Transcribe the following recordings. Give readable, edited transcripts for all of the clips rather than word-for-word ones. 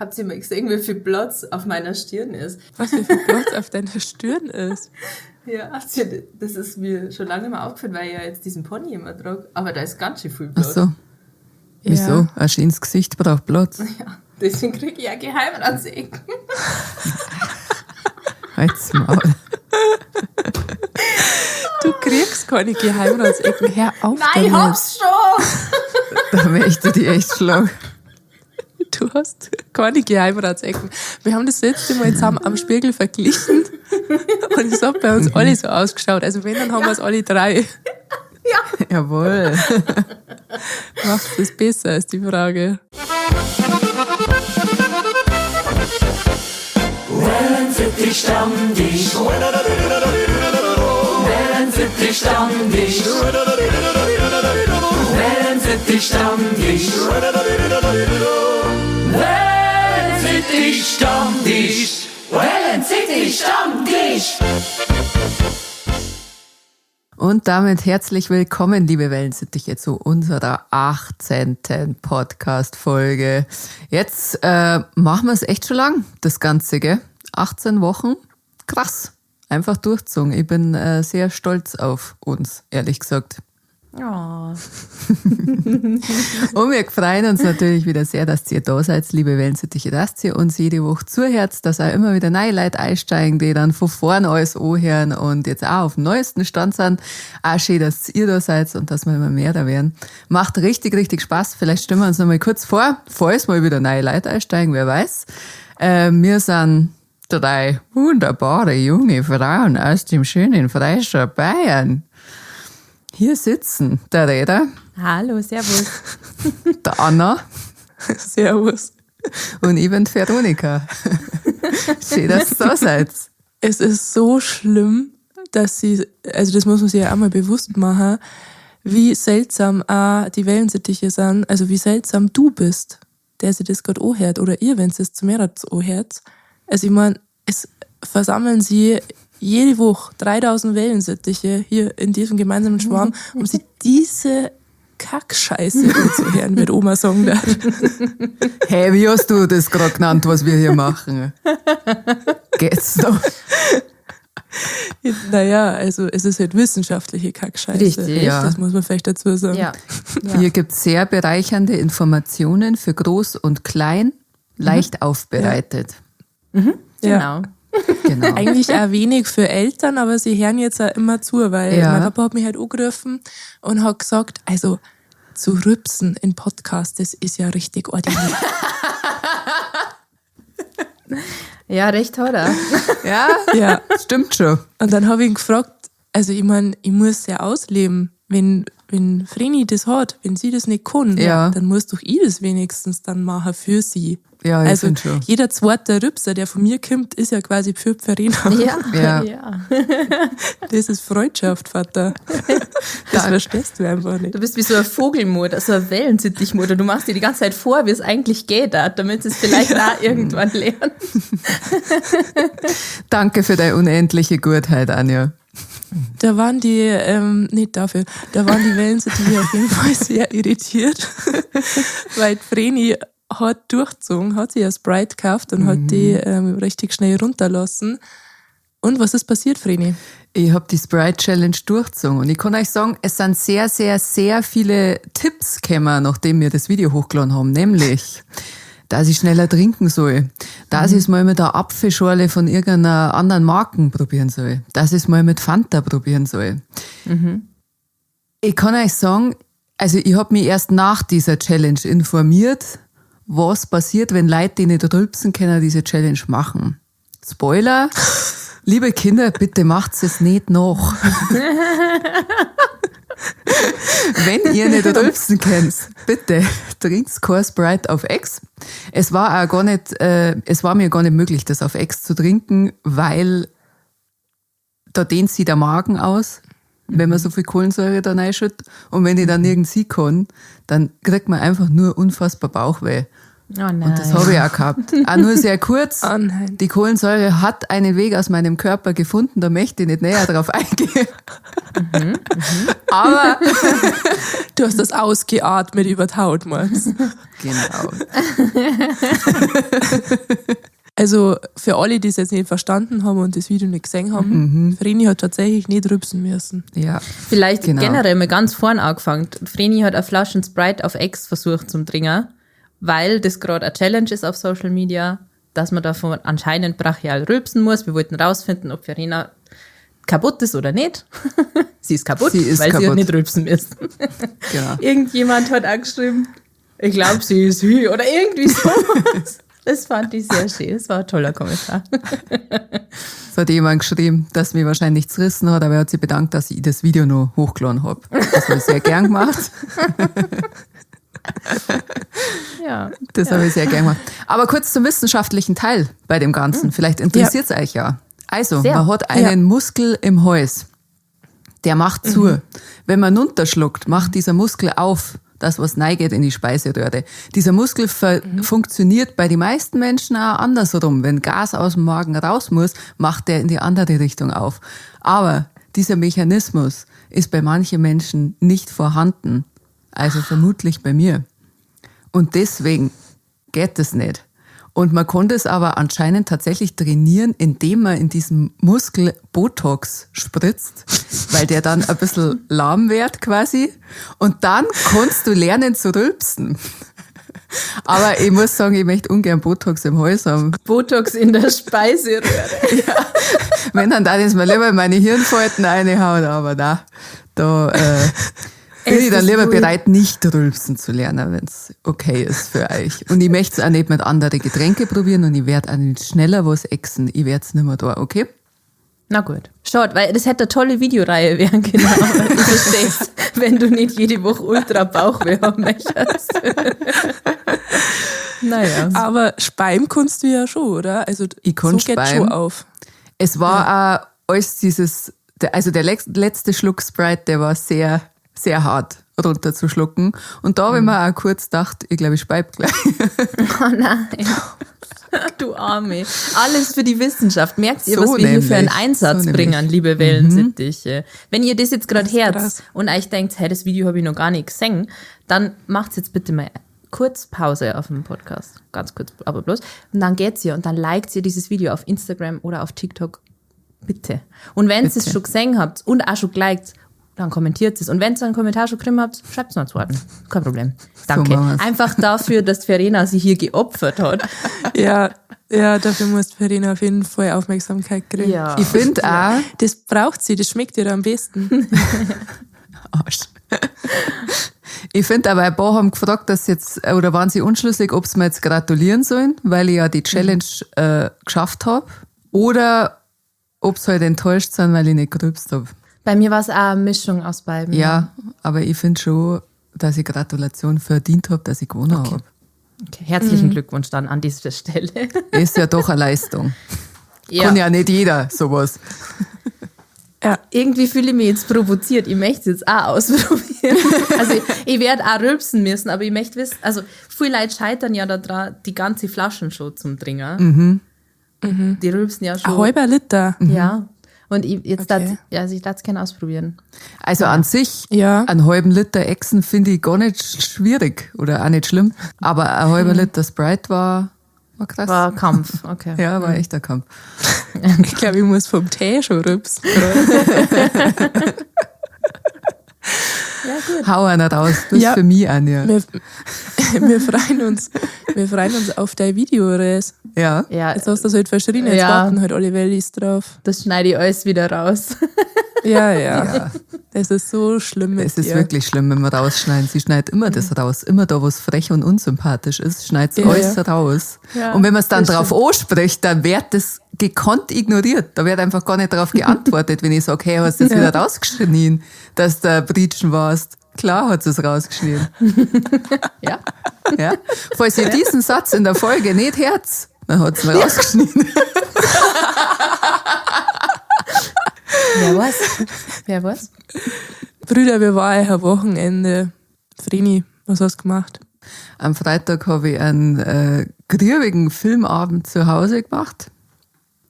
Habt ihr mal gesehen, wie viel Platz auf meiner Stirn ist? Was, wie viel Platz auf deiner Stirn ist? Ja, habt ihr, das ist mir schon lange nicht mehr aufgefallen, weil ich ja jetzt diesen Pony immer trage. Aber da ist ganz schön viel Ach Platz. so. Wieso? Ja. Ein schönes Gesicht braucht Platz. Ja, deswegen kriege ich ja Geheimratsecken. Halt's Maul. Du kriegst keine Geheimratsecken. Hör auf Nein, ich damit. hab's schon! Da möchte ich dich echt schlagen. Du hast keine Geheimratsecken. Wir haben das letzte Mal zusammen am Spiegel verglichen und es hat bei uns alle so ausgeschaut. Also wenn, dann haben wir es alle drei. Ja. Jawohl. Macht es besser, ist die Frage. Wellensittich Stammtisch. Wellensittich Stammtisch. Wellensittich Stammtisch. Wellensittich Stammtisch. Wellensittich Stammtisch. Und damit herzlich willkommen, liebe Wellensittiche, zu unserer 18. Podcast-Folge. Jetzt machen wir es echt schon lang, das Ganze, gell? 18 Wochen. Krass. Einfach durchzogen. Ich bin sehr stolz auf uns, ehrlich gesagt. Oh. Und wir freuen uns natürlich wieder sehr, dass ihr da seid, liebe Wellensittiche, dass ihr uns jede Woche zuhört, dass auch immer wieder neue Leute einsteigen, die dann von vorn alles anhören und jetzt auch auf dem neuesten Stand sind. Auch schön, dass ihr da seid und dass wir immer mehr da werden. Macht richtig, richtig Spaß. Vielleicht stellen wir uns noch mal kurz vor, falls mal wieder neue Leute einsteigen, wer weiß. Wir sind drei wunderbare junge Frauen aus dem schönen Freistaat Bayern. Hier sitzen der Räder, Hallo, servus. der Anna Servus. und ich bin die Veronika. Schön, dass ihr da seid. Es ist so schlimm, dass sie, also das muss man sich ja auch mal bewusst machen, wie seltsam auch die Wellensittiche sind, also wie seltsam du bist, der sich das gerade anhört, oder ihr, wenn es das zu mehr anhört. Also ich meine, es versammeln sie jede Woche 3000 Wellensittiche hier in diesem gemeinsamen Schwarm, um sich diese Kackscheiße anzuhören, wird Oma sagen darf. Hey, wie hast du das gerade genannt, was wir hier machen? Geht's noch? Naja, also es ist halt wissenschaftliche Kackscheiße. Richtig. Ja. Das muss man vielleicht dazu sagen. Ja. Hier gibt's sehr bereichernde Informationen für groß und klein, leicht aufbereitet. Ja. Genau. Genau. Eigentlich auch wenig für Eltern, aber sie hören jetzt auch immer zu, weil Ja. mein Papa hat mich halt angerufen und hat gesagt, also zu rübsen in Podcast, das ist ja richtig ordinär. Ja, recht hat er. Ja, ja. stimmt schon. Und dann habe ich ihn gefragt, also ich meine, ich muss ja ausleben, wenn Vreni das hat, wenn sie das nicht kann, Ja. dann muss doch ich das wenigstens dann machen für sie. Ja, ich also find schon. jeder zweite Rübser, der von mir kommt, ist ja quasi für Verena. Ja. Ja. Ja. Das ist Freundschaft, Vater. Das verstehst du einfach nicht. Du bist wie so ein Vogelmutter, so ein Wellensittichmutter. Du machst dir die ganze Zeit vor, wie es eigentlich geht, damit sie es vielleicht da irgendwann lernen. Danke für deine unendliche Gutheit, Anja. Da waren die, nicht dafür, da waren die Wellensittiche auf jeden Fall sehr irritiert, weil die Vreni hat durchgezogen, hat sich eine Sprite gekauft und hat die richtig schnell runterlassen. Und was ist passiert, Vreni? Ich habe die Sprite Challenge durchgezogen und ich kann euch sagen, es sind sehr, sehr, sehr viele Tipps gekommen, nachdem wir das Video hochgeladen haben, nämlich, dass ich schneller trinken soll, dass ich es mal mit der Apfelschorle von irgendeiner anderen Marken probieren soll, dass ich es mal mit Fanta probieren soll. Ich kann euch sagen, also ich habe mich erst nach dieser Challenge informiert, was passiert, wenn Leute, die nicht rülpsen können, diese Challenge machen. Spoiler, liebe Kinder, bitte macht es nicht nach. Wenn ihr nicht rülpsen könnt, bitte trinkt kein Sprite auf Ex. Es war auch gar nicht, es war mir gar nicht möglich, das auf Ex zu trinken, weil da dehnt sich der Magen aus, wenn man so viel Kohlensäure da reinschüttet. Und wenn ich dann nirgends hin kann, dann kriegt man einfach nur unfassbar Bauchweh. Oh nein. Und das habe ich auch gehabt. Auch nur sehr kurz. Oh nein. Die Kohlensäure hat einen Weg aus meinem Körper gefunden, da möchte ich nicht näher drauf eingehen. Aber Du hast das ausgeatmet über die Haut, meinst du? genau. Also für alle, die es jetzt nicht verstanden haben und das Video nicht gesehen haben, Vreni hat tatsächlich nicht rübsen müssen. Ja. Vielleicht Genau. generell mal ganz vorn angefangen. Vreni hat eine Flaschen Sprite auf Ex versucht zum Trinken, weil das gerade eine Challenge ist auf Social Media, dass man davon anscheinend brachial rülpsen muss. Wir wollten rausfinden, ob Verena kaputt ist oder nicht. Sie ist kaputt, Sie ist weil sie hat kaputt. nicht rülpsen müssen. Genau. Irgendjemand hat angeschrieben, ich glaube, sie ist hü oder irgendwie sowas. Das fand ich sehr schön. Das war ein toller Kommentar. Es hat jemand geschrieben, dass mich wahrscheinlich zerrissen hat, aber er hat sich bedankt, dass ich das Video noch hochgeladen habe. Das habe ich sehr gern gemacht. Ja. Das habe ich sehr gern gemacht. Aber kurz zum wissenschaftlichen Teil bei dem Ganzen. Vielleicht interessiert es euch ja. Also, Sehr. man hat einen Muskel im Hals. Der macht zu. Wenn man runterschluckt, macht dieser Muskel auf, das, was neigeht in die Speiseröhre. Dieser Muskel funktioniert bei den meisten Menschen auch andersrum. Wenn Gas aus dem Magen raus muss, macht der in die andere Richtung auf. Aber dieser Mechanismus ist bei manchen Menschen nicht vorhanden. Also vermutlich bei mir. Und deswegen geht es nicht. Und man konnte es aber anscheinend tatsächlich trainieren, indem man in diesem Muskel Botox spritzt, weil der dann ein bisschen lahm wird quasi. Und dann kannst du lernen zu rülpsen. Aber ich muss sagen, ich möchte ungern Botox im Hals haben. Botox in der Speiseröhre. Wenn dann da ist mir lieber in meine Hirnfalten reinhaut, aber da bin ich dann ist lieber wohl- bereit, nicht rülpsen zu lernen, wenn es okay ist für euch. Und ich möchte es auch nicht mit anderen Getränke probieren und ich werde auch nicht schneller was exen. Ich werde es nicht mehr da, okay? Na gut. Schaut, weil das hätte eine tolle Videoreihe werden können, aber du verstehst, wenn du nicht jede Woche ultra Bauchweh haben möchtest. Naja. Aber speim kannst du ja schon, oder? Also Ich kann so geht speien. schon auf. Es war auch alles dieses, also der letzte Schluck Sprite, der war sehr, sehr hart runterzuschlucken. Und da habe ich mir auch kurz gedacht, ich glaube, ich speib gleich. Oh nein. Du Arme. Alles für die Wissenschaft. Merkt ihr, So was wir hier für einen nämlich. Einsatz So nämlich. bringen, liebe Wellensittiche? Wenn ihr das jetzt gerade hört krass. und euch denkt, hey, das Video habe ich noch gar nicht gesehen, dann macht jetzt bitte mal kurz Pause auf dem Podcast. Ganz kurz, aber bloß. Und dann geht's ihr und dann liked ihr dieses Video auf Instagram oder auf TikTok. Bitte. Und wenn ihr es Bitte. schon gesehen habt und auch schon geliked, dann kommentiert es. Und wenn ihr einen Kommentar schon gekriegt habt, schreibt es noch einen zweiten. Kein Problem. Danke. machen wir's. Einfach dafür, dass Verena sie hier geopfert hat. Ja, ja, dafür muss Verena auf jeden Fall Aufmerksamkeit kriegen. Ich finde auch, Das braucht sie, das schmeckt ihr am besten. Arsch. Ich finde aber, ein paar haben gefragt, dass jetzt, oder waren sie unschlüssig, ob sie mir jetzt gratulieren sollen, weil ich ja die Challenge geschafft habe, oder ob sie halt enttäuscht sind, weil ich nicht gerülpst habe. Bei mir war es auch eine Mischung aus beiden. Ja, aber ich finde schon, dass ich Gratulation verdient habe, dass ich gewonnen habe. Okay, herzlichen Glückwunsch dann an dieser Stelle. Ist ja doch eine Leistung. Kann ja nicht jeder sowas. Ja, Irgendwie fühle ich mich jetzt provoziert. Ich möchte es jetzt auch ausprobieren. Also ich werde auch rülpsen müssen, aber ich möchte wissen, also viele Leute scheitern ja daran, die ganze Flaschen schon zum Trinken. Die rülpsen ja schon. ein halber Liter. Ja. Und ich, jetzt Okay. okay. Also ich darf es gerne ausprobieren. Also an sich, Ja. einen halben Liter Echsen finde ich gar nicht schwierig oder auch nicht schlimm. Aber ein halber Liter Sprite war krass. War Kampf, okay. Ja, war echt ein Kampf. Ich glaube, ich muss vom Tee schon rübsen. Ja, gut. Hau einer raus. Das Ja. ist für mich, Anja. Wir freuen uns auf dein Video, Res. Ja. Ja, Jetzt hast du das halt verschrien, jetzt Ja. warten halt alle Wellis drauf. das schneide ich alles wieder raus. Ja, ja. Das ist so schlimm mit Es ist dir. wirklich schlimm, wenn wir rausschneiden. Sie schneidet immer das raus. Immer da, wo es frech und unsympathisch ist, schneidet sie Ja, alles ja. raus. Ja, und wenn man es dann das drauf anspricht, dann wird das gekonnt ignoriert. Da wird einfach gar nicht drauf geantwortet, wenn ich sage, hey, hast du das wieder rausgeschnien, dass du Britschen warst. Klar hat sie es rausgeschnien. Ja. Ja? Falls ihr diesen Satz in der Folge nicht hört, dann hat sie rausgeschnien. Wer weiß? Wer weiß? Brüder, wir waren euer Wochenende. Vreni, was hast du gemacht? Am Freitag habe ich einen griebigen Filmabend zu Hause gemacht.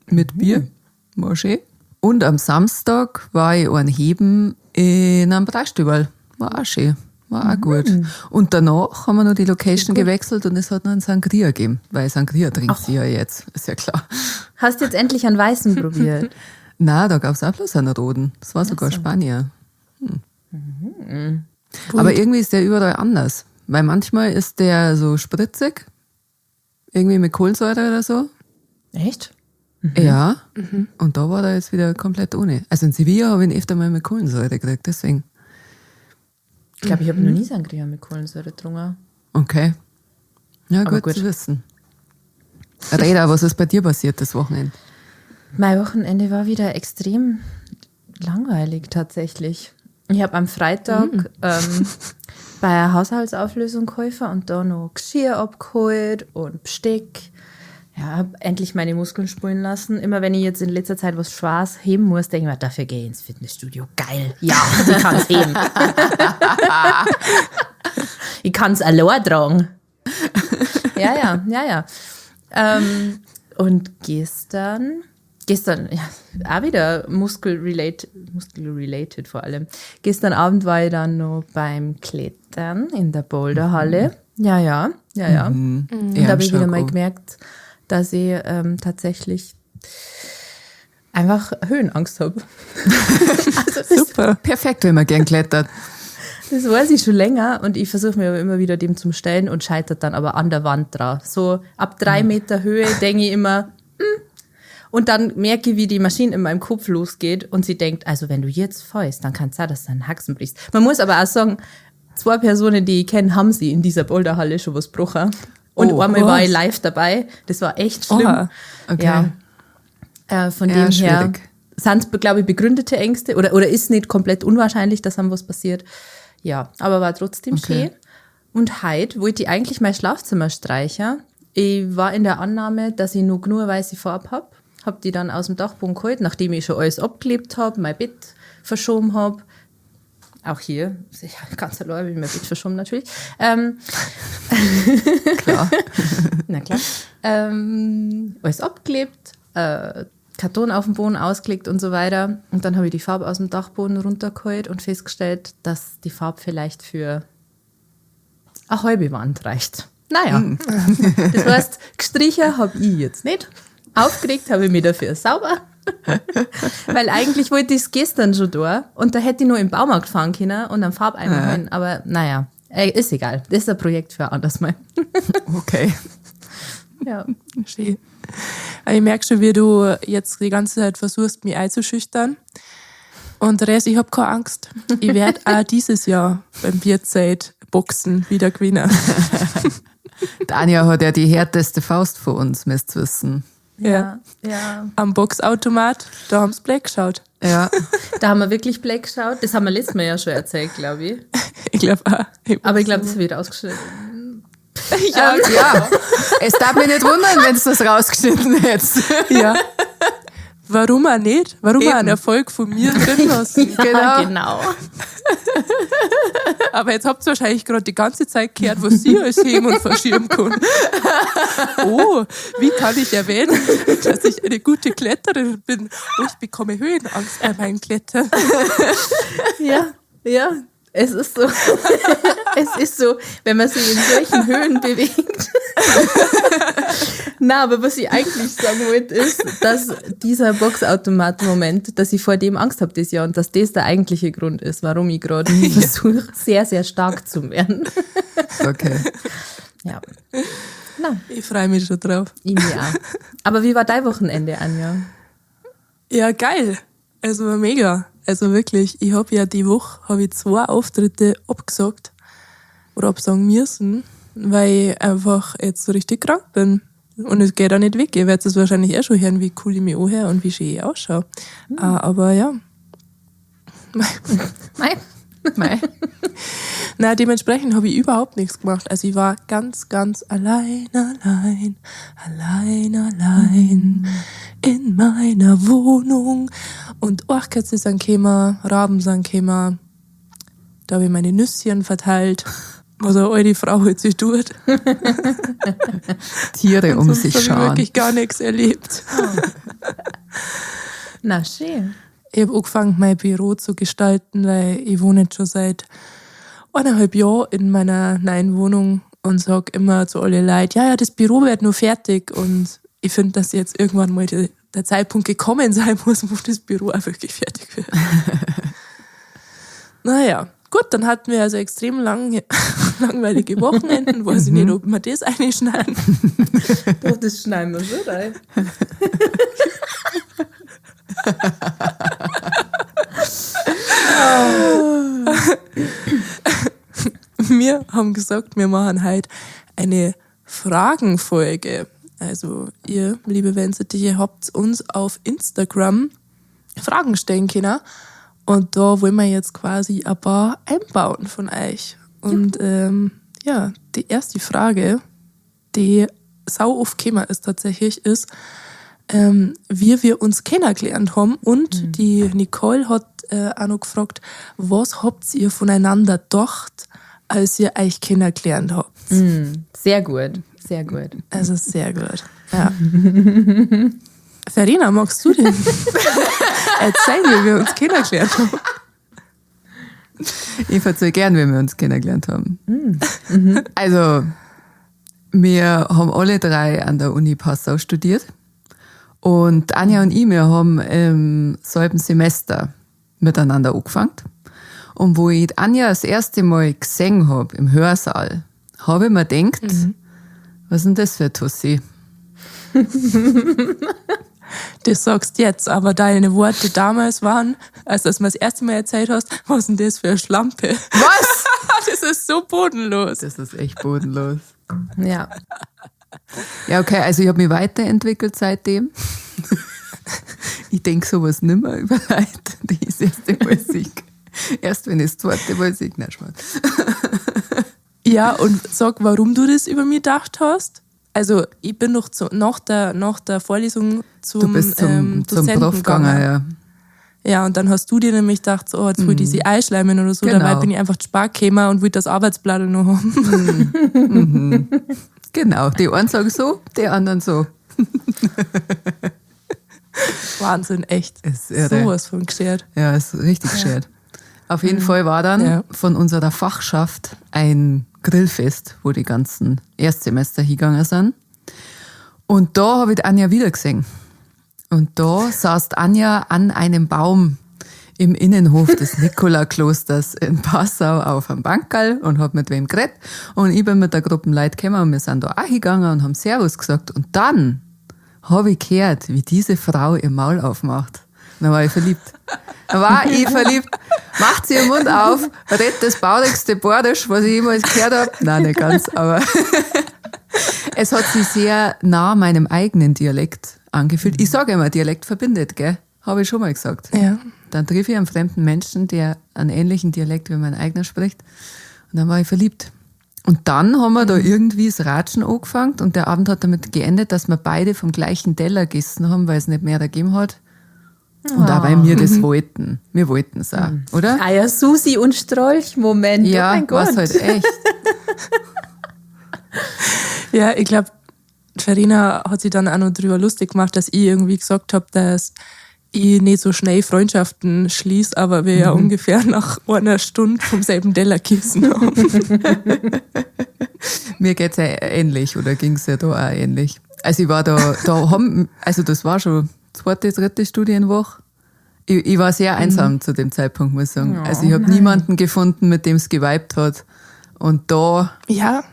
Mit Bier. War schön. Und am Samstag war ich einen Heben in einem Breistüberl. War auch schön. War auch gut. Und danach haben wir noch die Location gewechselt und es hat noch einen Sangria gegeben. Weil Sangria trinkt sie ja jetzt. Ist ja klar. Hast du jetzt endlich einen weißen probiert? Nein, da gab es auch bloß einen roten. Das war sogar Spanier. Hm. Aber irgendwie ist der überall anders. Weil manchmal ist der so spritzig. Irgendwie mit Kohlensäure oder so. Echt? Ja. Und da war der jetzt wieder komplett ohne. Also in Sevilla habe ich ihn öfter mal mit Kohlensäure gekriegt, deswegen. Ich glaube, ich habe noch nie Sangria mit Kohlensäure getrunken. Okay. Ja, Aber gut, gut. zu wissen. Reda, was ist bei dir passiert das Wochenende? Mein Wochenende war wieder extrem langweilig tatsächlich. Ich habe am Freitag bei einer Haushaltsauflösung geholfen und da noch Geschirr abgeholt und Besteck. Ja, hab endlich meine Muskeln spulen lassen. Immer wenn ich jetzt in letzter Zeit was Schwares heben muss, denke ich mir, dafür gehe ich ins Fitnessstudio. Geil. Ja, ich kann's heben. Ich kann's allein tragen. Ja, ja, ja, ja. Und gestern, ja, auch wieder muskelrelated vor allem. Gestern Abend war ich dann noch beim Klettern in der Boulderhalle. Ja, ja, ja, ja. Und da habe ich wieder mal gemerkt, dass ich tatsächlich einfach Höhenangst habe. Also das, Super. Perfekt, wenn man gern klettert. Das weiß ich schon länger und ich versuche mir aber immer wieder dem zum Stellen und scheitert dann aber an der Wand dran. So ab 3 Meter Höhe denke ich immer, Und dann merke ich, wie die Maschine in meinem Kopf losgeht und sie denkt, also wenn du jetzt fällst, dann kann es sein, dass du deinen Haxen brichst. Man muss aber auch sagen, 2 Personen, die ich kenne, haben sie in dieser Boulderhalle schon was gebrochen. Und einmal war ich live dabei. Das war echt schlimm. Oha. Okay. Ja. Von Ja, dem her schwierig. sind's, glaube ich, begründete Ängste oder ist nicht komplett unwahrscheinlich, dass einem was passiert. Ja, aber war trotzdem schön. Und heute wollte ich eigentlich mein Schlafzimmer streichen. Ich war in der Annahme, dass ich noch genug weiße Farbe hab. Hab die dann aus dem Dachboden geholt, nachdem ich schon alles abgeklebt hab, mein Bett verschoben hab. Auch hier, ich hab ganz allein hab ich mein Bett verschoben natürlich. Klar. Na klar. Alles abgeklebt, Karton auf dem Boden ausgelegt und so weiter. Und dann habe ich die Farbe aus dem Dachboden runtergeholt und festgestellt, dass die Farbe vielleicht für eine halbe Wand reicht. Naja, das heißt, gestrichen hab ich jetzt nicht. Aufgeregt habe ich mich dafür sauber. Weil eigentlich wollte ich's gestern schon da und da hätte ich nur im Baumarkt fahren können und einen Farbeimer holen. Aber naja, ist egal. Das ist ein Projekt für ein anderes Mal. Okay. Ja. Schön. Ich merke schon, wie du jetzt die ganze Zeit versuchst, mich einzuschüchtern. Und Therese, ich hab keine Angst. Ich werd auch dieses Jahr beim Bierzeit-Boxen wieder gewinnen. Tanja hat ja die härteste Faust von uns, müsst ihr wissen. Ja. Ja. Am Boxautomat, da haben's Black geschaut. Ja. Da haben wir wirklich Black geschaut. Das haben wir letztes Mal ja schon erzählt, glaub ich. Ich glaub auch. Aber ich glaub, das wird ausgeschnitten. Ja, Ja. Es darf mich nicht wundern, wenn du das rausgeschnitten hättest. Ja. Warum auch nicht? Warum auch Eben. einen Erfolg von mir drin lassen? Ja, Genau. genau. Aber jetzt habt ihr wahrscheinlich gerade die ganze Zeit gehört, was sie alles heben und verschieben kann. Oh, wie kann ich erwähnen, dass ich eine gute Kletterin bin? Oh, ich bekomme Höhenangst bei meinem Klettern. Ja, ja. Es ist so. Es ist so, wenn man sich in solchen Höhen bewegt. Na, aber was ich eigentlich sagen wollte, ist, dass dieser Boxautomat-Moment, dass ich vor dem Angst hab dieses Jahr und dass das der eigentliche Grund ist, warum ich gerade versuche, sehr, sehr stark zu werden. Okay. Ja. Na. Ich freue mich schon drauf. Ich mich auch. Aber wie war dein Wochenende, Anja? Ja, geil. Es war mega. Also wirklich, ich hab ja die Woche hab ich 2 Auftritte abgesagt oder absagen müssen, weil ich einfach jetzt so richtig krank bin. Und es geht auch nicht weg. Ihr werdet es wahrscheinlich eh schon hören, wie cool ich mich anhöre und wie schön ich ausschaue. Aber ja. Mei. Mei. Na, dementsprechend habe ich überhaupt nichts gemacht. Also ich war ganz, ganz allein, allein, allein, allein in meiner Wohnung. Und Orchkätze sind gekommen, Raben sind gekommen. Da habe ich meine Nüsschen verteilt. Was eine alte Frau halt sich tut. Tiere um Sonst sich habe ich schauen. wirklich gar nichts erlebt. Na, schön. Ich habe angefangen, mein Büro zu gestalten, weil ich wohne jetzt schon seit 1,5 Jahren in meiner neuen Wohnung und sag immer zu alle Leuten, ja, ja, das Büro wird nur fertig. Und ich finde, dass jetzt irgendwann mal der Zeitpunkt gekommen sein muss, wo das Büro auch wirklich fertig wird. Naja, gut, dann hatten wir also extrem langweilige Wochenenden. Weiß ich nicht, ob wir das einschneiden. Doch, das schneiden wir schon rein. Wir haben gesagt, wir machen heute eine Fragenfolge. Also ihr, liebe Wellensittiche, habt uns auf Instagram Fragen stellen können. Und da wollen wir jetzt quasi ein paar einbauen von euch. Und ja, die erste Frage, die sau oft gekommen ist tatsächlich, ist, wie wir uns kennengelernt haben. Und die Nicole hat auch noch gefragt, was habt ihr voneinander gedacht, als ihr euch kennengelernt habt? Sehr gut, sehr gut. Also sehr gut. Ja. Verena, magst du denn erzählen, wie wir uns kennengelernt haben? Ich erzähle gern, wie wir uns kennengelernt haben. Also, wir haben alle drei an der Uni Passau studiert. Und Anja und ich, wir haben im selben Semester miteinander angefangen. Und wo ich Anja das erste Mal gesehen hab, im Hörsaal, habe ich mir gedacht, was ist denn das für eine Tussi? Das sagst jetzt, aber deine Worte damals waren, als du mir das erste Mal erzählt hast, was ist denn das für eine Schlampe? Was? Das ist so bodenlos. Das ist echt bodenlos. Ja. Ja, okay, also ich hab mich weiterentwickelt seitdem. Ich denk sowas nimmer über Leute, die ich das erste Mal sehe. Erst wenn ich das zweite Mal sehe. Nein, Spaß. Ja, und sag, warum du das über mich gedacht hast. Also ich bin noch nach der Vorlesung zum, Du bist zum Dozenten Prof gegangen, ja. Ja, und dann hast du dir nämlich gedacht, so, oh, jetzt wollte ich sie einschleimen oder so. Dabei bin ich einfach zu spät gekommen und wollte das Arbeitsblatt noch haben. Genau, die einen sagen so, die anderen so. Wahnsinn, echt. Ist irre. Sowas von geschert. Ja, ist richtig geschert. Auf jeden Fall war dann von unserer Fachschaft ein Grillfest, wo die ganzen Erstsemester hingegangen sind. Und da habe ich Anja wieder gesehen. Und da saß Anja an einem Baum im Innenhof des Nikolaklosters in Passau auf einem Bankerl und hat mit wem geredet. Und ich bin mit der Gruppe Leute gekommen und wir sind da auch hingegangen und haben Servus gesagt. Und dann habe ich gehört, wie diese Frau ihr Maul aufmacht. Und dann war ich verliebt. Da war ich verliebt. Macht sie ihren Mund auf, redet das baurigste Bordisch, was ich jemals gehört habe. Nein, nicht ganz, aber es hat sich sehr nah meinem eigenen Dialekt angefühlt. Ich sage immer, Dialekt verbindet, gell? Habe ich schon mal gesagt. Ja. Dann treffe ich einen fremden Menschen, der einen ähnlichen Dialekt wie mein eigener spricht. Und dann war ich verliebt. Und dann haben wir da irgendwie das Ratschen angefangen und der Abend hat damit geendet, dass wir beide vom gleichen Teller gegessen haben, weil es nicht mehr gegeben hat. Und auch weil wir das wollten. Wir wollten es auch, oder? Ah ja, Susi und Strolch-Moment. Ja, oh mein Gott. war's halt echt. Ja, ich glaub, Verena hat sich dann auch noch drüber lustig gemacht, dass ich irgendwie gesagt hab, dass ich nicht so schnell Freundschaften schließ, aber wir ja ungefähr nach einer Stunde vom selben Teller gegessen haben. Mir geht's ja ähnlich, oder ging's ja da auch ähnlich. Also ich war da, da haben, also das war schon zweite, dritte Studienwoche. Ich war sehr einsam zu dem Zeitpunkt, muss ich sagen. Oh, Also ich hab niemanden gefunden, mit dem's geweibt hat. Und da, ja,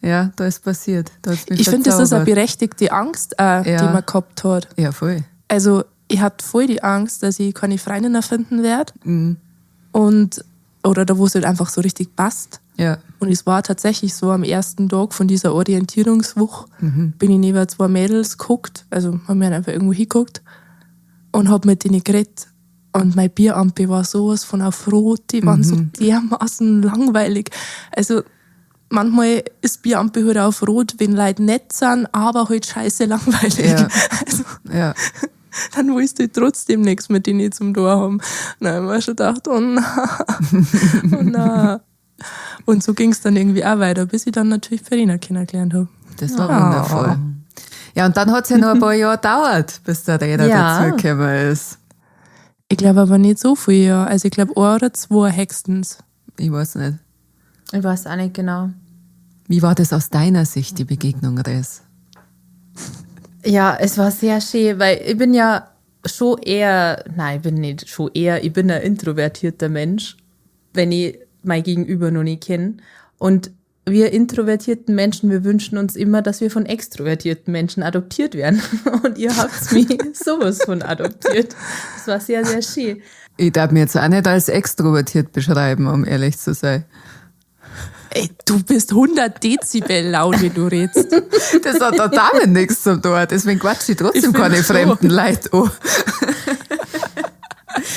da ist passiert. Da hat's mich Ich finde, das ist eine verzaubert. berechtigte Angst, auch, die man gehabt hat. Ja, voll. Also ich hatte voll die Angst, dass ich keine Freundin finden werde. Und, oder da, wo es halt einfach so richtig passt. Und es war tatsächlich so, am ersten Tag von dieser Orientierungswoche bin ich neben zwei Mädels geguckt, also haben wir halt einfach irgendwo hingeguckt und hab mit denen geredet. Und mein Bierampe war sowas von auf Rot, die waren so dermaßen langweilig. Also manchmal ist Bierampe halt auf Rot, wenn Leute nett sind, aber halt scheiße langweilig. Also, dann willst du trotzdem nichts mit denen zum Tor haben. Dann hab ich mir schon gedacht, oh nein, oh nein. Und so ging es dann irgendwie auch weiter, bis ich dann natürlich Verena kennengelernt habe. Das war wundervoll. Ja, und dann hat's ja noch ein paar Jahre gedauert, bis der Räder dazugekommen ist. Ich glaube aber nicht so viel, ja. Also ich glaube ein oder zwei höchstens. Ich weiß nicht. Ich weiß auch nicht genau. Wie war das aus deiner Sicht, die Begegnung, Res? Ja, es war sehr schön, weil ich bin ja schon eher, nein, ich bin nicht schon eher, ich bin ein introvertierter Mensch, wenn ich mein Gegenüber noch nicht kenne. Und wir introvertierten Menschen, wir wünschen uns immer, dass wir von extrovertierten Menschen adoptiert werden. Und ihr habt mich sowas von adoptiert. Das war sehr, sehr schön. Ich darf mir jetzt auch nicht als extrovertiert beschreiben, um ehrlich zu sein. Ey, du bist 100 Dezibel laut, wie du redest. Das hat da damit nichts zu tun. Deswegen quatsche ich trotzdem keine fremden Leute an.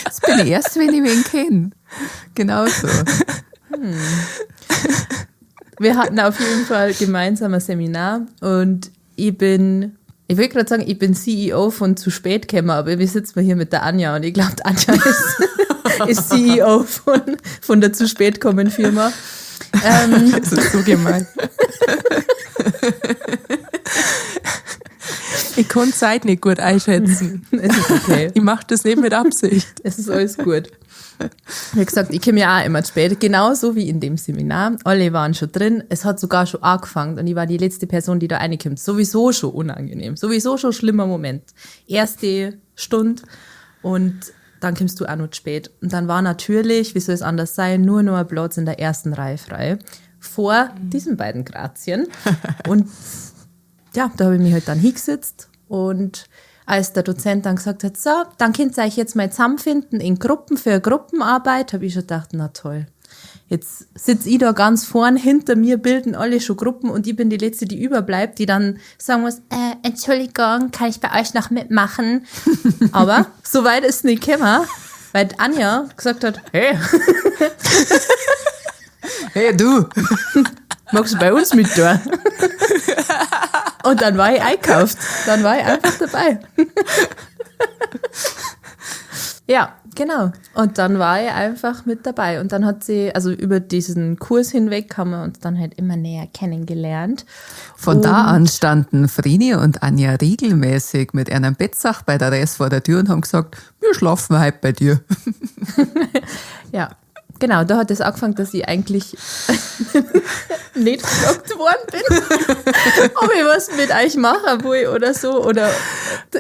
Das bin ich erst, wenn ich wen kenne. Genau so. Wir hatten auf jeden Fall gemeinsam ein Seminar und ich will gerade sagen, ich bin CEO von zu spät gekommen, aber wir sitzen hier mit der Anja und ich glaube, Anja ist CEO von der zu spät kommen Firma. Das ist so gemein. Ich kann Zeit nicht gut einschätzen. Es ist okay. Ich mach das nicht mit Absicht. Es ist alles gut. Wie gesagt, ich komme ja auch immer zu spät, genauso wie in dem Seminar. Alle waren schon drin, es hat sogar schon angefangen und ich war die letzte Person, die da reinkommt. Sowieso schon unangenehm, sowieso schon schlimmer Moment. Erste Stunde und dann kommst du auch noch zu spät. Und dann war natürlich, wie soll es anders sein, nur noch ein Platz in der ersten Reihe frei vor diesen beiden Grazien. Und ja, da habe ich mich halt dann hingesetzt und als der Dozent dann gesagt hat, so, dann könnt ihr euch jetzt mal zusammenfinden in Gruppen für Gruppenarbeit, habe ich schon gedacht, na toll. Jetzt sitz ich da ganz vorn, hinter mir bilden alle schon Gruppen und ich bin die Letzte, die überbleibt, die dann sagen muss, Entschuldigung, kann ich bei euch noch mitmachen? Aber so weit ist es nicht gekommen, weil Anja gesagt hat, hey. Hey, du. Magst du bei uns mit tun? Und dann war ich einkauft. Dann war ich einfach dabei. Ja, genau. Und dann war ich einfach mit dabei. Und dann hat sie, also über diesen Kurs hinweg haben wir uns dann halt immer näher kennengelernt. Von da an standen Vreni und Anja regelmäßig mit einem Bettsack bei der Res vor der Tür und haben gesagt, wir schlafen heute bei dir. Ja, genau. Da hat es angefangen, dass ich eigentlich nicht gefragt worden bin, ob ich was mit euch machen will oder so oder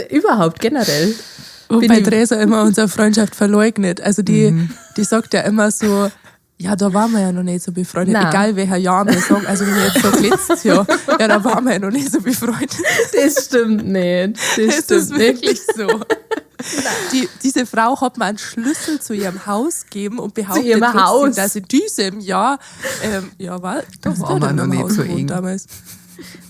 überhaupt generell. Wobei Theresa immer unsere Freundschaft verleugnet. Also die sagt ja immer so, ja, da waren wir ja noch nicht so befreundet. Nein. Egal welcher Jahr wir sagen, also wenn ich jetzt sage, letztes Jahr, ja, da waren wir ja noch nicht so befreundet. Das stimmt nicht. Das Das stimmt ist nicht. wirklich so. Diese Frau hat mir einen Schlüssel zu ihrem Haus gegeben und behauptet Zu ihrem trotzdem, Haus. dass in diesem Jahr, ja, war, Da doch, waren wir in noch einem nicht Haus so gewohnt eng. damals.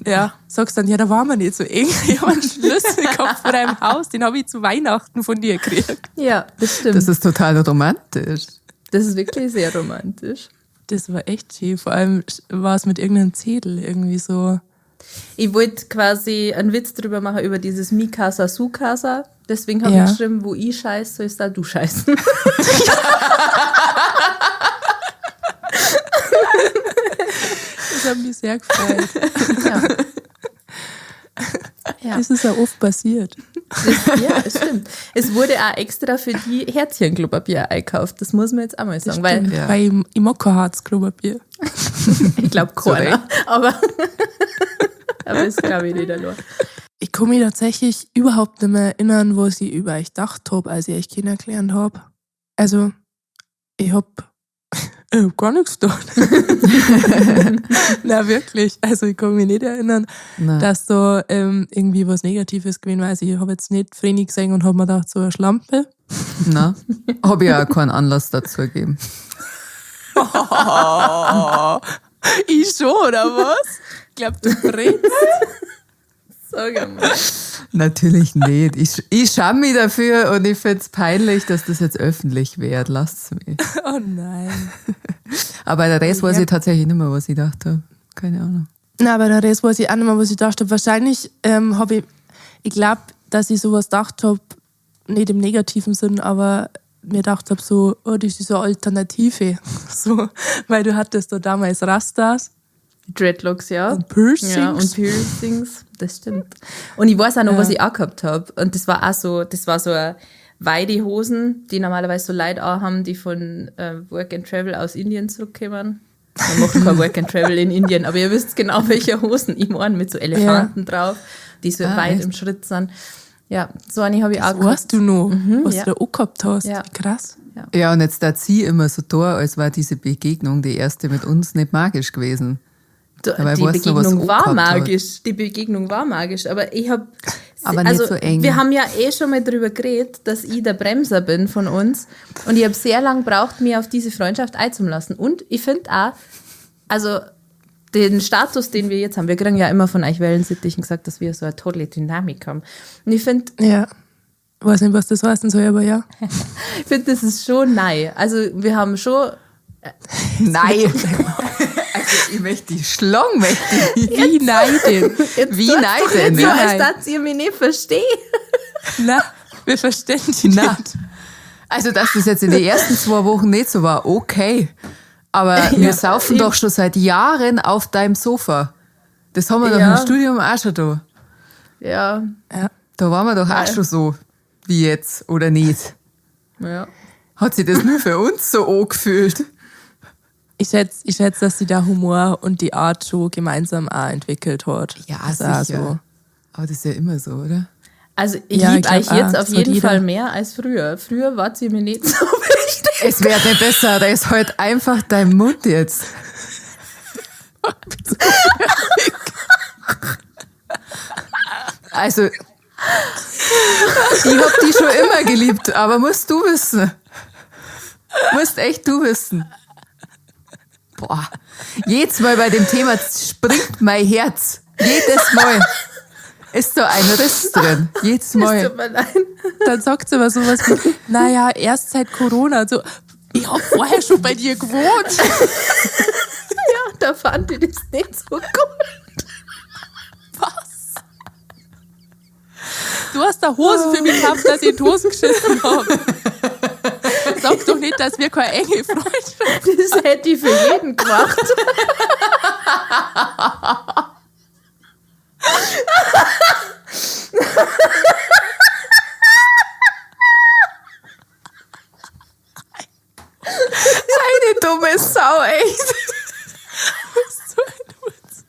Ja, sagst dann, ja, da waren wir nicht so eng. Ich hab einen Schlüssel gehabt von deinem Haus, den hab ich zu Weihnachten von dir gekriegt. Ja, das stimmt. Das ist total romantisch. Das ist wirklich sehr romantisch. Das war echt schön. Vor allem war es mit irgendeinem Zettel irgendwie so. Ich wollte quasi einen Witz drüber machen über dieses Mikasa Sukasa. Deswegen habe Ja. ich geschrieben, wo ich scheiße, sollst da du scheißen. Das hat mich sehr gefreut. Ja. Ja. Das ist ja oft passiert. Ja, es stimmt. Es wurde auch extra für die Herzchen-Klopapier eingekauft. Das muss man jetzt auch mal sagen, weil Ja. Weil ich mag kein hartes Klopapier. ich glaube keiner. Aber das glaube ich nicht allein. Ich kann mich tatsächlich überhaupt nicht mehr erinnern, was ich über euch gedacht hab, als ich euch kennengelernt hab. Also, ich hab gar nichts gedacht. Na wirklich. Also, ich kann mich nicht erinnern, Nein. dass da irgendwie was Negatives gewesen war. Also, ich hab jetzt nicht Vreni gesehen und hab mir gedacht, so eine Schlampe. Na, hab ich auch keinen Anlass dazu gegeben. Ich schon, oder was? Ich glaub, du brennst. Sag mal. Natürlich nicht. Ich scham mich dafür und ich find's peinlich, dass das jetzt öffentlich wird. Lasst's mich. Oh nein. Aber der Rest weiß ich tatsächlich nicht mehr, was ich gedacht habe. Keine Ahnung. Na, aber der Rest weiß ich auch nicht mehr, was ich gedacht habe. Wahrscheinlich habe ich glaube, dass ich sowas gedacht habe, nicht im negativen Sinn, aber mir gedacht habe, so, oh, das ist so eine Alternative. So, weil du hattest da damals Rastas. Dreadlocks, ja. Und Piercings. Ja, und Piercings, das stimmt. Und ich weiß auch noch, was ich auch gehabt habe. Und das war auch so, das war so eine weite Hosen, die normalerweise so Leute auch haben, die von Work and Travel aus Indien zurückkommen. Man macht kein Work and Travel in Indien, aber ihr wisst genau, welche Hosen ich meine, mit so Elefanten drauf, die so weit echt? im Schritt sind. Ja, so eine habe ich auch Das weißt du noch, was ja. du da auch gehabt hast. Ja. Krass. Ja, und jetzt da sie immer so da, als war diese Begegnung, die erste mit uns, nicht magisch gewesen. Dabei Die weißt du, was Begegnung war angehabt hat. magisch. Die Begegnung war magisch, aber ich habe. Aber nicht so eng. Wir haben ja eh schon mal drüber geredet, dass ich der Bremser bin von uns. Und ich habe sehr lange gebraucht, mir auf diese Freundschaft einzulassen. Und ich finde auch, also den Status, den wir jetzt haben, wir kriegen ja immer von euch Wellensittichen gesagt, dass wir so eine tolle Dynamik haben. Und ich finde, Ja. Weiß nicht, was das heißen soll, aber ja. ich find, das ist schon neu. Also wir haben schon Nein! Also ich möchte die Schlong, möchte ich. Wie neiden. Wie Tut's nein doch denn? nicht so, Nein. als dass ihr mich nicht versteht. Na, wir verstehen die Na. nicht. Also, dass das jetzt in den ersten 2 Wochen nicht so war, okay. Aber wir saufen doch schon seit Jahren auf deinem Sofa. Das haben wir doch Ja. im Studium auch schon da. Ja, Ja. Da waren wir doch auch schon so wie jetzt, oder nicht? ja. Hat sich das nur für uns so angefühlt? Ich schätze, dass sie da Humor und die Art schon gemeinsam auch entwickelt hat. Ja, Das ist auch sicher. so. Aber das ist ja immer so, oder? Also ich Ja, lieb ich glaub euch jetzt auch, auf das hat jeden jeder. Fall mehr als früher. Früher wart ihr mir nicht so wichtig. Es wird nicht besser, da ist halt einfach dein Mund jetzt. Also, ich hab die schon immer geliebt, aber musst du wissen. Musst echt du wissen. Boah, jedes Mal bei dem Thema springt mein Herz. Jedes Mal. Ist da ein Riss drin. Jedes Es Mal. tut mir leid. Dann sagt sie aber sowas wie, naja, erst seit Corona. So, ich hab vorher schon bei dir gewohnt. Ja, da fand ich das nicht so gut. Was? Du hast da Hosen für mich gehabt, dass ich in die Hosen geschissen habe. Sag doch nicht, dass wir keine enge Freundschaft Das hätte ich für jeden gemacht. Eine dumme Sau, echt. So ein Witz.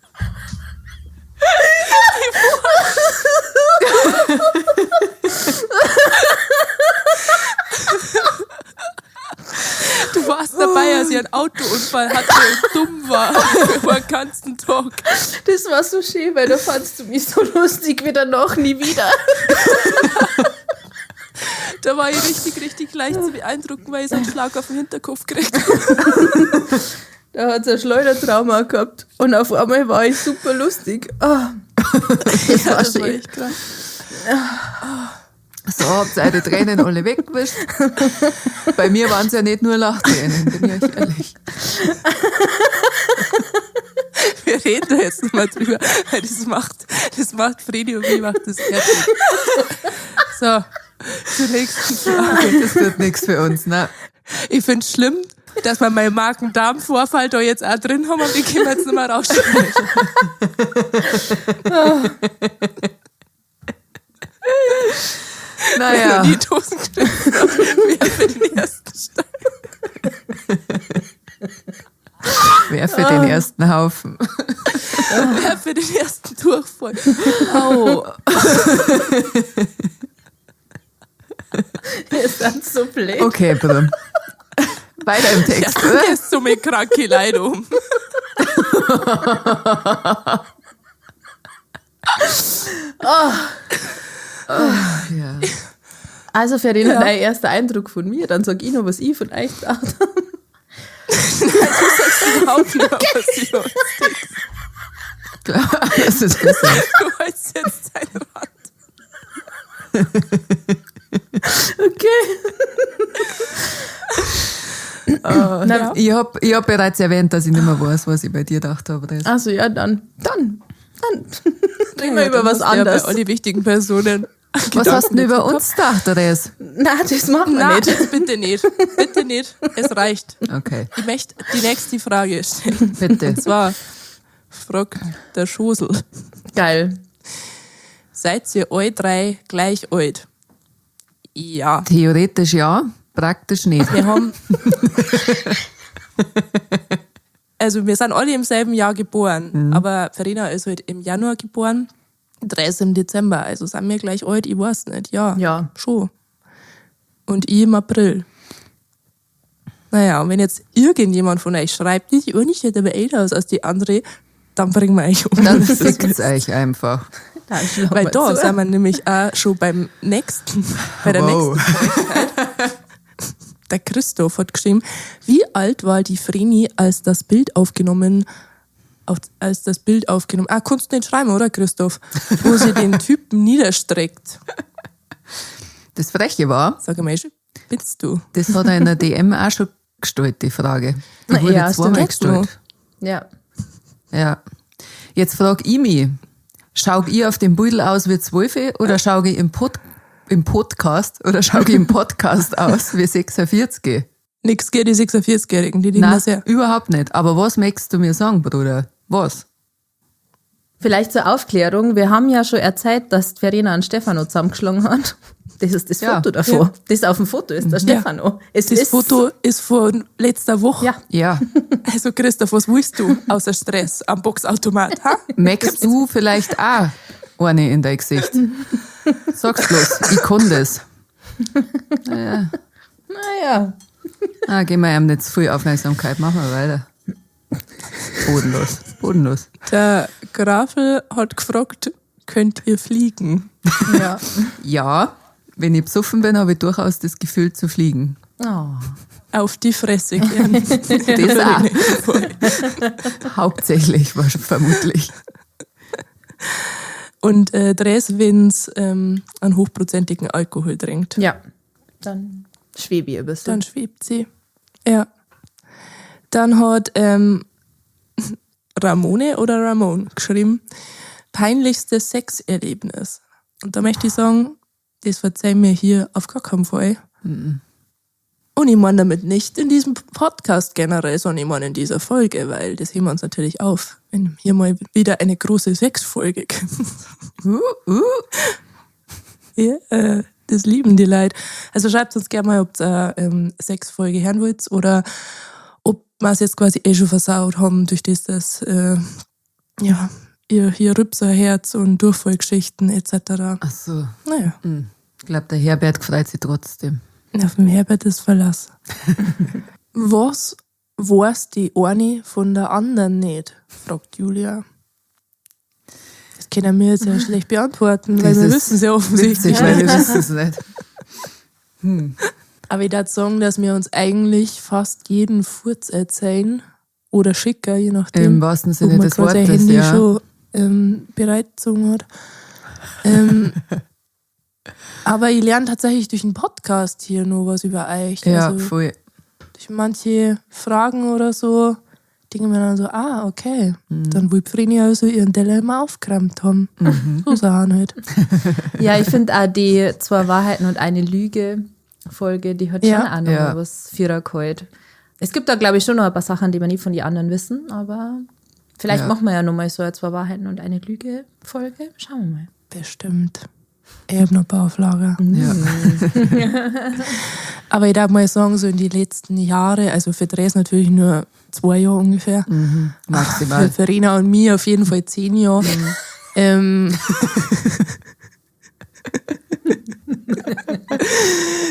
Du warst dabei, als ich einen Autounfall hatte und dumm war über den ganzen Tag. Das war so schön, weil da fandst du mich so lustig wie danach nie wieder. Da war ich richtig, richtig leicht zu beeindrucken, weil ich so einen Schlag auf den Hinterkopf gekriegt habe. Da hat sie ein Schleudertrauma gehabt und auf einmal war ich super lustig. Ah, das war Das war schön. echt krass. So, habt ihr eure Tränen alle weggewischt. Bei mir waren es ja nicht nur Lachtränen, bin ich euch ehrlich. Wir reden da jetzt nochmal drüber, weil das macht Fredi und mich macht das fertig. So, zur nächsten Frage. Das wird nichts für uns, ne? Ich find's schlimm, dass wir meinen Magen-Darm-Vorfall da jetzt auch drin haben und den können wir jetzt nicht mehr rausschneiden. Naja. Die Dosen geschissen hat, wer für den ersten Stein. Wer für den ersten Haufen? Wer für den ersten Durchfall. Au. Ihr seid so blöd. Okay, bitte. Weiter im Text, Ja, oder? du gehst so mit kranke Leute um. Ja. Also Verena, Ja. dein erster Eindruck von mir, dann sag ich noch, was ich von euch gedacht habe. Überhaupt nicht, was ich uns denkst. Klar, das ist besser. Du holst jetzt dein Rad. Okay. Ja. Ich hab bereits erwähnt, dass ich nicht mehr weiß, was ich bei dir gedacht habe. Das. Also ja, dann. Dann. Reden wir Ja, über dann was hast du ja anderes. Bei alle wichtigen Personen. Was hast du denn über uns gedacht, Therese? Nein, das machen wir Nein, nicht. jetzt bitte nicht. Bitte nicht. Es reicht. Okay, Ich möchte die nächste Frage stellen. bitte. Und zwar fragt der Schosel. Geil. Seid ihr alle drei gleich alt? Ja. Theoretisch ja, praktisch nicht. Wir haben. Also, wir sind alle im selben Jahr geboren. Aber Verena ist halt im Januar geboren, drei ist im Dezember. Also sind wir gleich alt, ich weiß nicht. Ja. Ja. Schon. Und ich im April. Naja, und wenn jetzt irgendjemand von euch schreibt, die Uhr nicht aber älter aus als die andere, dann bringen wir euch um. Dann fickt's euch einfach. Da schlagen Weil wir da zu. sind wir nämlich auch schon beim nächsten, bei der Wow. nächsten Neuigkeit. Der Christoph hat geschrieben, wie alt war die Vreni, als das Bild aufgenommen, ah, kannst du nicht schreiben, oder Christoph? Wo sie den Typen niederstreckt. Das Freche war, Sag mal, bist du? das hat er in der DM auch schon gestellt, die Frage. Die wurde Ja, zweimal stimmt. gestellt. Ja. Ja. Jetzt frag ich mich, schau ich auf dem Beutel aus wie 12 oder schau ich im, im Podcast oder schau ich im Podcast aus wie 46? Nix gegen die 46-Jährigen, die lieben Nein, das sehr. überhaupt nicht. Aber was möchtest du mir sagen, Bruder? Was? Vielleicht zur Aufklärung, wir haben ja schon erzählt, dass Verena und Stefano zusammengeschlagen hat. Das ist das Ja. Foto davor. Das auf dem Foto ist der Stefano. Es Das ist Foto ist von letzter Woche. Ja. Ja. Also Christoph, was willst du außer Stress am Boxautomat? Ha? Möchtest du vielleicht auch eine in dein Gesicht? Sag's bloß, ich kann das. Naja. Ah, geben wir ihm nicht zu viel Aufmerksamkeit. Machen wir weiter. Bodenlos. Bodenlos. Der Grafel hat gefragt, könnt ihr fliegen? Ja. Ja, wenn ich besoffen bin, habe ich durchaus das Gefühl zu fliegen. Oh. Auf die Fresse gern. Das auch. Hauptsächlich, vermutlich. Und Dres, wenn's einen hochprozentigen Alkohol trinkt, Ja. Dann schwebe ich ein bisschen. dann schwebt sie. Ja. Dann hat Ramone oder Ramon geschrieben, peinlichstes Sexerlebnis. Und da möchte ich sagen, das verzeihen mir hier auf gar keinen Fall. Und ich meine damit nicht in diesem Podcast generell, sondern ich meine in dieser Folge, weil das heben wir uns natürlich auf, wenn hier mal wieder eine große Sexfolge kommt. Ja, das lieben die Leute. Also schreibt uns gerne mal, ob ihr Sexfolge hören wollt oder ob wir es jetzt quasi eh schon versaut haben, durch das, dass ja, ihr hier Rübserherz und Durchfallgeschichten etc. Ach so. Naja, Ich glaube, der Herbert freut sich trotzdem. auf dem Herbert ist Verlass. Was weiß die eine von der anderen nicht? Fragt Julia. Das können wir jetzt ja schlecht beantworten, weil Das wir ist wissen es ja offensichtlich. Witzig, weil wir wissen es nicht. Aber ich würde sagen, dass wir uns eigentlich fast jeden Furz erzählen oder schicken, je nachdem. Im wahrsten ob Sinne man des gerade sein Wortes, Handy ja. schon bereit gezogen hat. Aber ich lerne tatsächlich durch den Podcast hier nur was über euch. Ja, also voll. durch manche Fragen oder so denke ich mir dann so, ah, okay. Mhm. Dann will Vreni also ihren Teller immer aufgeräumt haben. Mhm. So Sachen halt. Ja, ich finde auch die zwei Wahrheiten und eine Lüge Folge, die hat Ja. schon auch noch Ja. was Vierer geholt. Es gibt da, glaube ich, schon noch ein paar Sachen, die wir nie von den anderen wissen, aber vielleicht Ja. machen wir ja nochmal so eine zwei Wahrheiten und eine Lüge Folge. Schauen wir mal. Bestimmt. Ich habe noch ein paar auf Lager. Ja. Aber ich darf mal sagen, so in die letzten Jahre, also für Dres natürlich nur 2 Jahre ungefähr, Maximal. für Verena und mir auf jeden Fall 10 Jahre.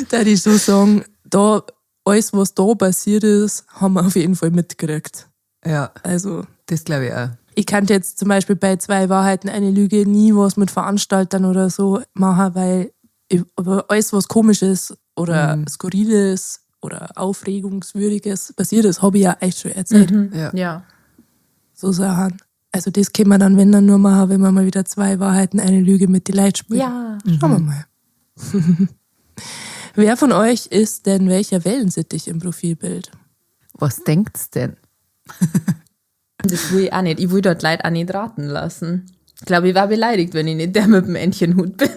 Da ich so sagen, da, alles, was da passiert ist, haben wir auf jeden Fall mitgekriegt. Ja, Also, das glaube ich auch. ich kannte jetzt zum Beispiel bei 2 Wahrheiten, eine Lüge nie was mit Veranstaltern oder so machen, weil ich, aber alles, was Komisches oder Skurriles oder Aufregungswürdiges passiert ist, habe ich ja echt schon erzählt. Ja. Ja. So Sachen. Also das kann man dann, wenn dann nur machen, wenn man mal wieder 2 Wahrheiten, eine Lüge mit die Leute spielt. Ja. Schauen wir mal. Wer von euch ist denn welcher Wellensittich im Profilbild? Was denkt's denn? Das will ich auch nicht. Ich will dort Leute auch nicht raten lassen. Ich glaube, ich war beleidigt, wenn ich nicht der mit dem Entchenhut bin.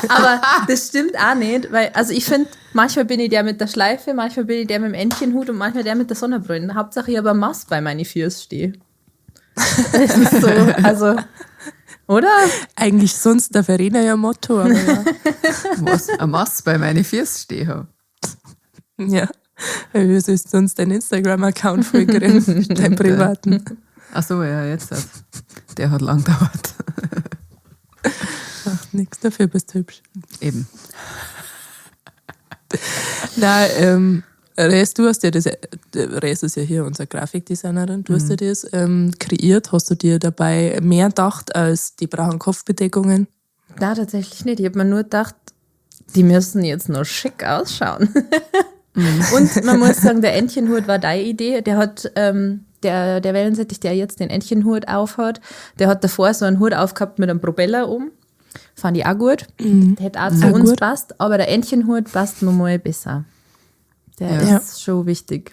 Aber das stimmt auch nicht, weil, also ich finde, manchmal bin ich der mit der Schleife, manchmal bin ich der mit dem Entchenhut und manchmal der mit der Sonnenbrille. Hauptsache, ich habe eine Maske bei meinen Füßen stehen. Das ist so, also, oder? Eigentlich sonst der Verena ja Motto, aber ja. Was, eine Maske bei meinen Füßen stehen habe. Ja. Weil wir sollst sonst deinen Instagram-Account voll kriegen, deinen privaten. Ach so, ja, jetzt. Der hat lang gedauert. Macht nix, dafür bist du hübsch. Eben. Nein, Res, du hast ja das, Res ist ja hier unsere Grafikdesignerin, du hast ja das kreiert. Hast du dir dabei mehr gedacht als die brauchen Kopfbedeckungen? Nein, tatsächlich nicht. Ich habe mir nur gedacht, die müssen jetzt noch schick ausschauen. Und man muss sagen, der Entchenhut war deine Idee. Der hat, der Wellensittich, der jetzt den Entchenhut aufhat, der hat davor so einen Hut aufgehabt mit einem Propeller um. Fand ich auch gut. Der hätte auch zu Auch uns gut. passt, aber der Entchenhut passt mir mal besser. Der Ja. ist schon wichtig.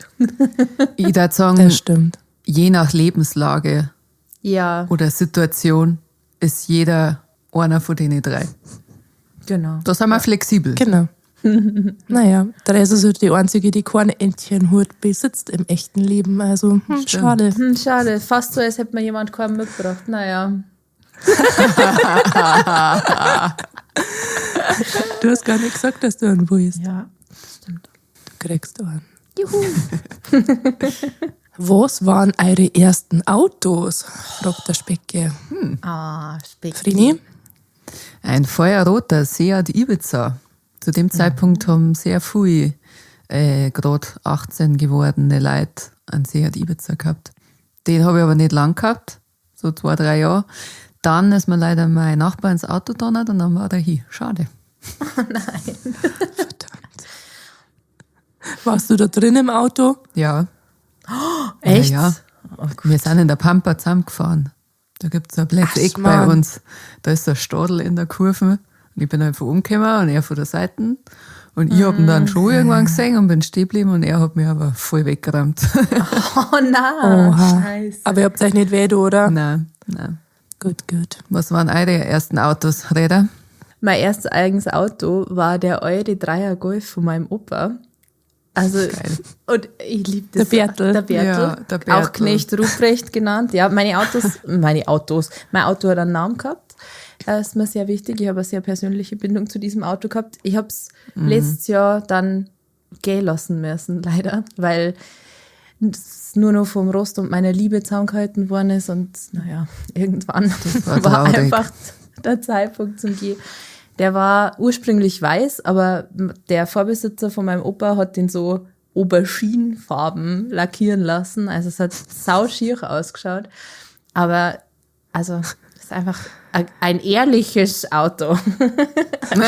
Ich würde sagen, Das stimmt. je nach Lebenslage Ja, oder Situation ist jeder einer von denen drei. genau. Da sind wir flexibel. Genau. Naja, der Res ist halt die einzige, die keinen Entchenhut besitzt im echten Leben. Also, schade. Schade, fast so, als hätte mir jemand keinen mitgebracht. Naja. Du hast gar nicht gesagt, dass du einen willst. Ja, das stimmt. Du kriegst einen. Juhu. Was waren eure ersten Autos? Fragt der Specke. Ah, Speck. Frini? Ein feuerroter Seat Ibiza. Zu dem Zeitpunkt haben sehr viele gerade 18 gewordene Leute einen Seat Ibiza gehabt. Den habe ich aber nicht lang gehabt, so 2, 3 Jahre. Dann ist mir leider mein Nachbar ins Auto donnert und dann war der hin. Schade. Nein. Verdammt. Warst du da drin im Auto? Ja. Echt? Ja, ja. Wir sind in der Pampa zusammengefahren. Da gibt's ein blödes Ach, Eck bei Mann. uns. Da ist so ein Stadel in der Kurve. Und ich bin einfach umgekommen und er von der Seite. Und ich hab ihn dann schon irgendwann gesehen und bin stehen geblieben und er hat mich aber voll weggerammt. Oh nein. Oha. Scheiße. Aber ihr habt euch nicht weh, oder? Nein, nein. Gut, gut. Was waren eure ersten Autos, Räder? Mein erstes eigenes Auto war der Eure Dreier Golf von meinem Opa. Also, Geil. und ich liebe das. Der Bertel. Der Bertel. Ja, der Bertel. Auch Knecht Ruprecht genannt. Ja, meine Autos. Mein Auto hat einen Namen gehabt. Das ist mir sehr wichtig. Ich habe eine sehr persönliche Bindung zu diesem Auto gehabt. Ich habe es letztes Jahr dann gehen lassen müssen, leider, weil es nur noch vom Rost und meiner Liebe zusammengehalten worden ist und naja, irgendwann war war, traurig. einfach der Zeitpunkt zum Gehen. Der war ursprünglich weiß, aber der Vorbesitzer von meinem Opa hat den so Auberginenfarben lackieren lassen. Also es hat sauschier ausgeschaut. Aber also es ist einfach ein ehrliches Auto. Ein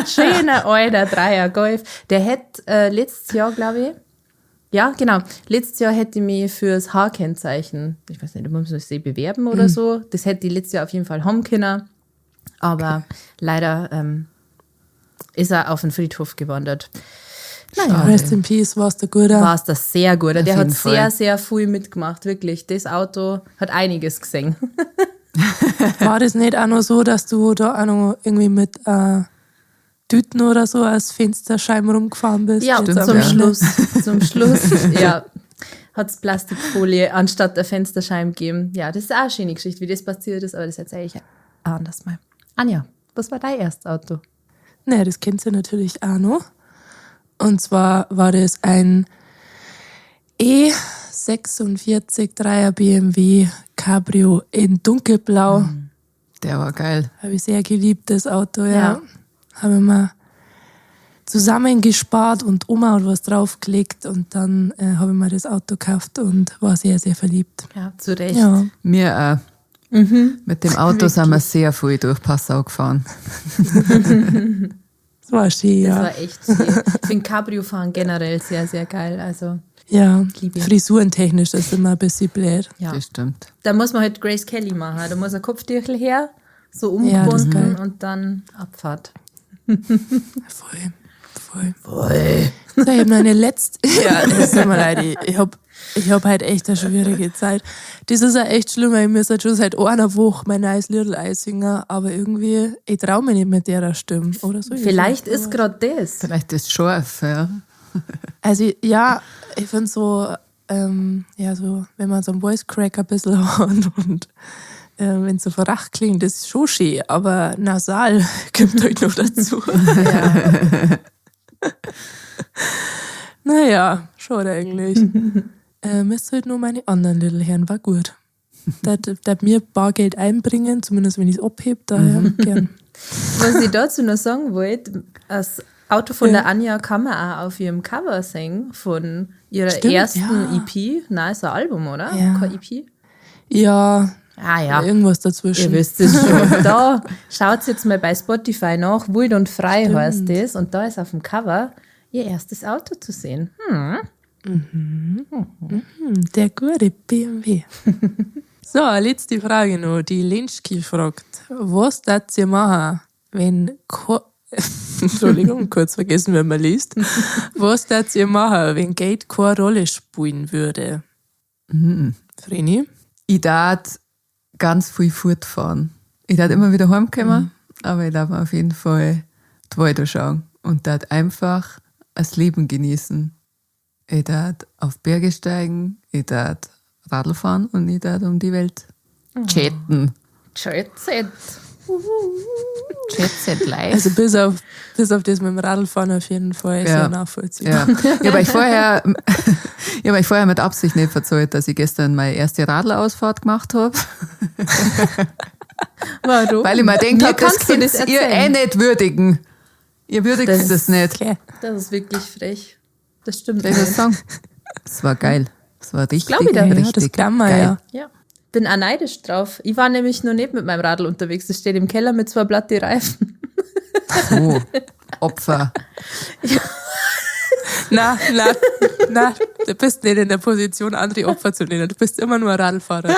schöner, alter Dreier Golf. Der hätte letztes Jahr, glaube ich, ja, genau. Letztes Jahr hätte ich mich fürs H-Kennzeichen, ich weiß nicht, ob man sich bewerben oder so. Das hätte ich letztes Jahr auf jeden Fall haben können. Aber leider ist er auf den Friedhof gewandert. Naja, Rest in Peace, warst du guter. war es das sehr gut. Der Auf hat jeden sehr, Fall. sehr viel mitgemacht, wirklich. Das Auto hat einiges gesehen. War das nicht auch noch so, dass du da auch noch irgendwie mit Tüten oder so als Fensterscheiben rumgefahren bist? Ja, Jetzt am zum Ende? Schluss. Zum Schluss, ja. Hat es Plastikfolie anstatt der Fensterscheiben gegeben. Ja, das ist auch eine schöne Geschichte, wie das passiert ist, aber das erzähle ich auch anders mal. Anja, was war dein erstes Auto? Naja, das kennt ihr natürlich auch noch. Und zwar war das ein E46 3er BMW Cabrio in dunkelblau. Der war geil. Habe ich sehr geliebt, das Auto, ja. Ja. Habe ich mir zusammengespart und Oma hat was draufgelegt und dann habe ich mir das Auto gekauft und war sehr, sehr verliebt. Ja, zu Recht. Ja, Mir auch. Mit dem Auto sind wir sehr viel durch Passau gefahren. das war schön, Das ja. war echt schön. Ich finde Cabrio-Fahren generell sehr, sehr geil. Also, Ja, Liebe. frisurentechnisch ist immer ein bisschen blöd. ja. Das stimmt. Da muss man halt Grace Kelly machen. Da muss ein Kopftüchel her, so Ja, das ist umgebunden geil. und dann Abfahrt. Voll, voll. Voll. So, ich hab noch eine letzte. Ja, es tut mir leid, ich hab halt echt eine schwierige Zeit. Das ist ja echt schlimm, weil ich mir schon seit einer Woche mein neues Little Eye singen, aber irgendwie, ich trau mich nicht mit der Stimme. Oder so. Vielleicht ist gerade das. Vielleicht ist scharf, ja. Also, ja, ich find so, ja, so, wenn man so einen Voice Crack ein bisschen hat und wenn es so verracht klingt, das ist schon schön, aber nasal kommt halt noch dazu. Ja. Naja, schade eigentlich. Müsst halt nur meine anderen Little Herren, war gut. Das mir Bargeld einbringen, zumindest wenn ich's abheb, daher gern. Was ich dazu noch sagen wollte, das Auto von der Anja kann man auch auf ihrem Cover sehen, von ihrer ersten EP. Nein, ist ein Album, oder? Ja. Kein EP? Ja. Ah ja. Irgendwas dazwischen. Ihr wisst es schon. Da schaut jetzt mal bei Spotify nach. Wild und Frei heißt das. Und da ist auf dem Cover ihr erstes Auto zu sehen. Der gute BMW. So, letzte Frage noch. Die Lenschki fragt, was darf ihr machen, wenn Entschuldigung, kurz vergessen, wenn man liest. Was darf ihr machen, wenn Geld keine Rolle spielen würde? Vreni? Ich darf ganz viel fortfahren. Ich darf immer wieder heimkommen, aber ich darf mir auf jeden Fall die Welt anschauen und darf einfach das Leben genießen. Ich darf auf Berge steigen, ich darf Radl fahren und ich darf um die Welt chatten. Jet Set. Jet Set live. Also bis auf das mit dem Radlfahren auf jeden Fall ist ja nachvollziehbar. Ja. Ich habe euch vorher mit Absicht nicht verzeiht, dass ich gestern meine erste Radlerausfahrt gemacht habe. Warum? Weil ich mir gedacht habe, das kannst du könnt das ihr eh nicht würdigen. Ihr würdigt das nicht. Okay. Das ist wirklich frech. Das stimmt. Das ist sagen. Das war geil. Das war richtig, glaub ich dir. richtig Ja, das kann man, geil. ja. Ja. Bin auch neidisch drauf. Ich war nämlich noch nicht mit meinem Radl unterwegs. Das steht im Keller mit 2 platte Reifen. So, Opfer. Ja. Na, du bist nicht in der Position, andere Opfer zu nennen. Du bist immer nur Radlfahrer.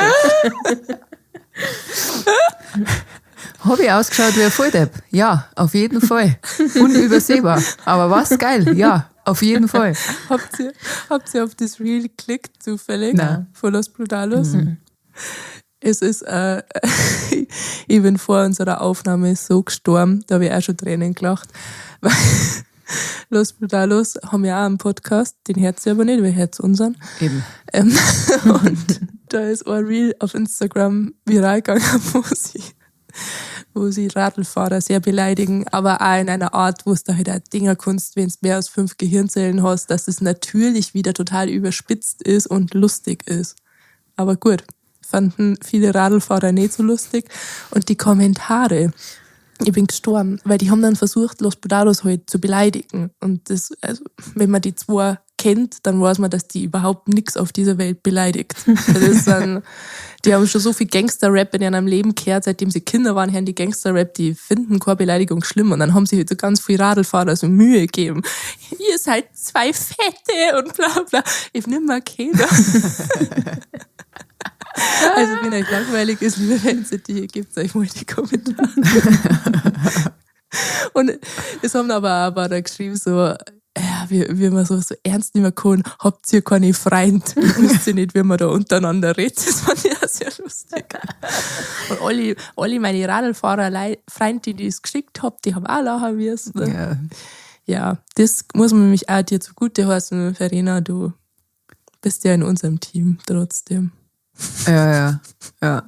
Habe ich ausgeschaut wie ein Volldepp? Ja, auf jeden Fall. Unübersehbar. Aber was geil? Ja, auf jeden Fall. Habt ihr auf das Reel geklickt zufällig? Nein. Von Los Brutalos? Mhm. Es ist, ich bin vor unserer Aufnahme so gestorben, da habe ich auch schon Tränen gelacht. Weil Los Brutalos haben ja auch einen Podcast, den hört sie aber nicht, wir hört unseren. Eben. Und da ist ein Reel auf Instagram viral gegangen, wo sie Radlfahrer sehr beleidigen, aber auch in einer Art, wo es da halt auch Dingerkunst, wenn es mehr als 5 Gehirnzellen hast, dass es natürlich wieder total überspitzt ist und lustig ist. Aber gut, fanden viele Radlfahrer nicht so lustig. Und die Kommentare, ich bin gestorben, weil die haben dann versucht, Los Brutalos halt zu beleidigen. Und das, also, wenn man die zwei kennt, dann weiß man, dass die überhaupt nichts auf dieser Welt beleidigt. Das ist dann, die haben schon so viel Gangster-Rap in ihrem Leben gehört, seitdem sie Kinder waren, hören die Gangster-Rap, die finden keine Beleidigung schlimm. Und dann haben sie halt so ganz viel Radlfahrer so Mühe gegeben. Ihr seid 2 Fette und bla bla. Ich hab nimmer Kinder. Also wenn euch langweilig ist, liebe Wellensittich, gebt euch mal die Kommentare. Und es haben aber auch ein paar da geschrieben, so, ja, wie man sowas so ernst nehmen kann, habt ihr keine Freunde, wisst ihr nicht, wie man da untereinander redet. Das fand ich auch sehr lustig. Und alle meine Radlfahrer-Freunde, die ich es geschickt hab, die haben auch lachen müssen. Ja. Ja, das muss man nämlich auch dir zugute heißen, Verena, du bist ja in unserem Team trotzdem. Ja, ja, ja.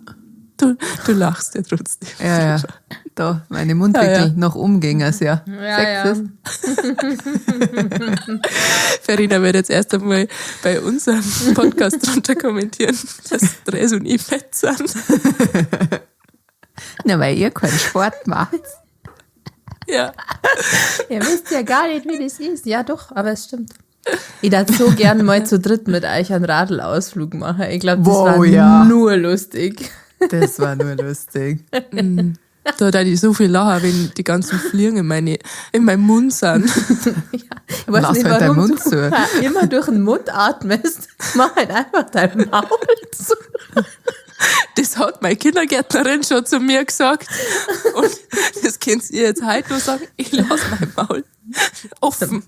Du lachst ja trotzdem. Ja, ja. Da, meine Mundwinkel ja. noch umgingen, ja. Ja, ja. Verena wird jetzt erst einmal bei unserem Podcast drunter kommentieren, dass Dres und ich fett sind. Na, weil ihr keinen Sport macht. Ja. Ihr wisst ja gar nicht, wie das ist. Ja, doch, aber es stimmt. Ich darf so gern mal zu dritt mit euch einen Radlausflug machen. Ich glaube, das war ja. nur lustig. Das war nur lustig. Da da ich so viel lachen, wenn die ganzen Fliegen in meinem Mund sind. Ja, ich weiß Lass nicht, halt deinen warum Mund du zu. immer durch den Mund atmest. Mach halt einfach dein Maul zu. Das hat meine Kindergärtnerin schon zu mir gesagt. Und das könnt ihr jetzt heute nur sagen. Ich lasse mein Maul Offen.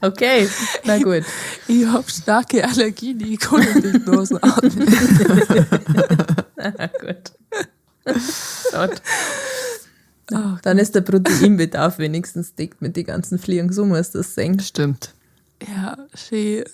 Okay, na gut. Ich hab starke Allergien, ich kann nicht durch die Nase atmen. Na gut. Gott. Dann ist der Proteinbedarf wenigstens deckt mit den ganzen Fliegen. So muss das sein. Stimmt. Ja, schön.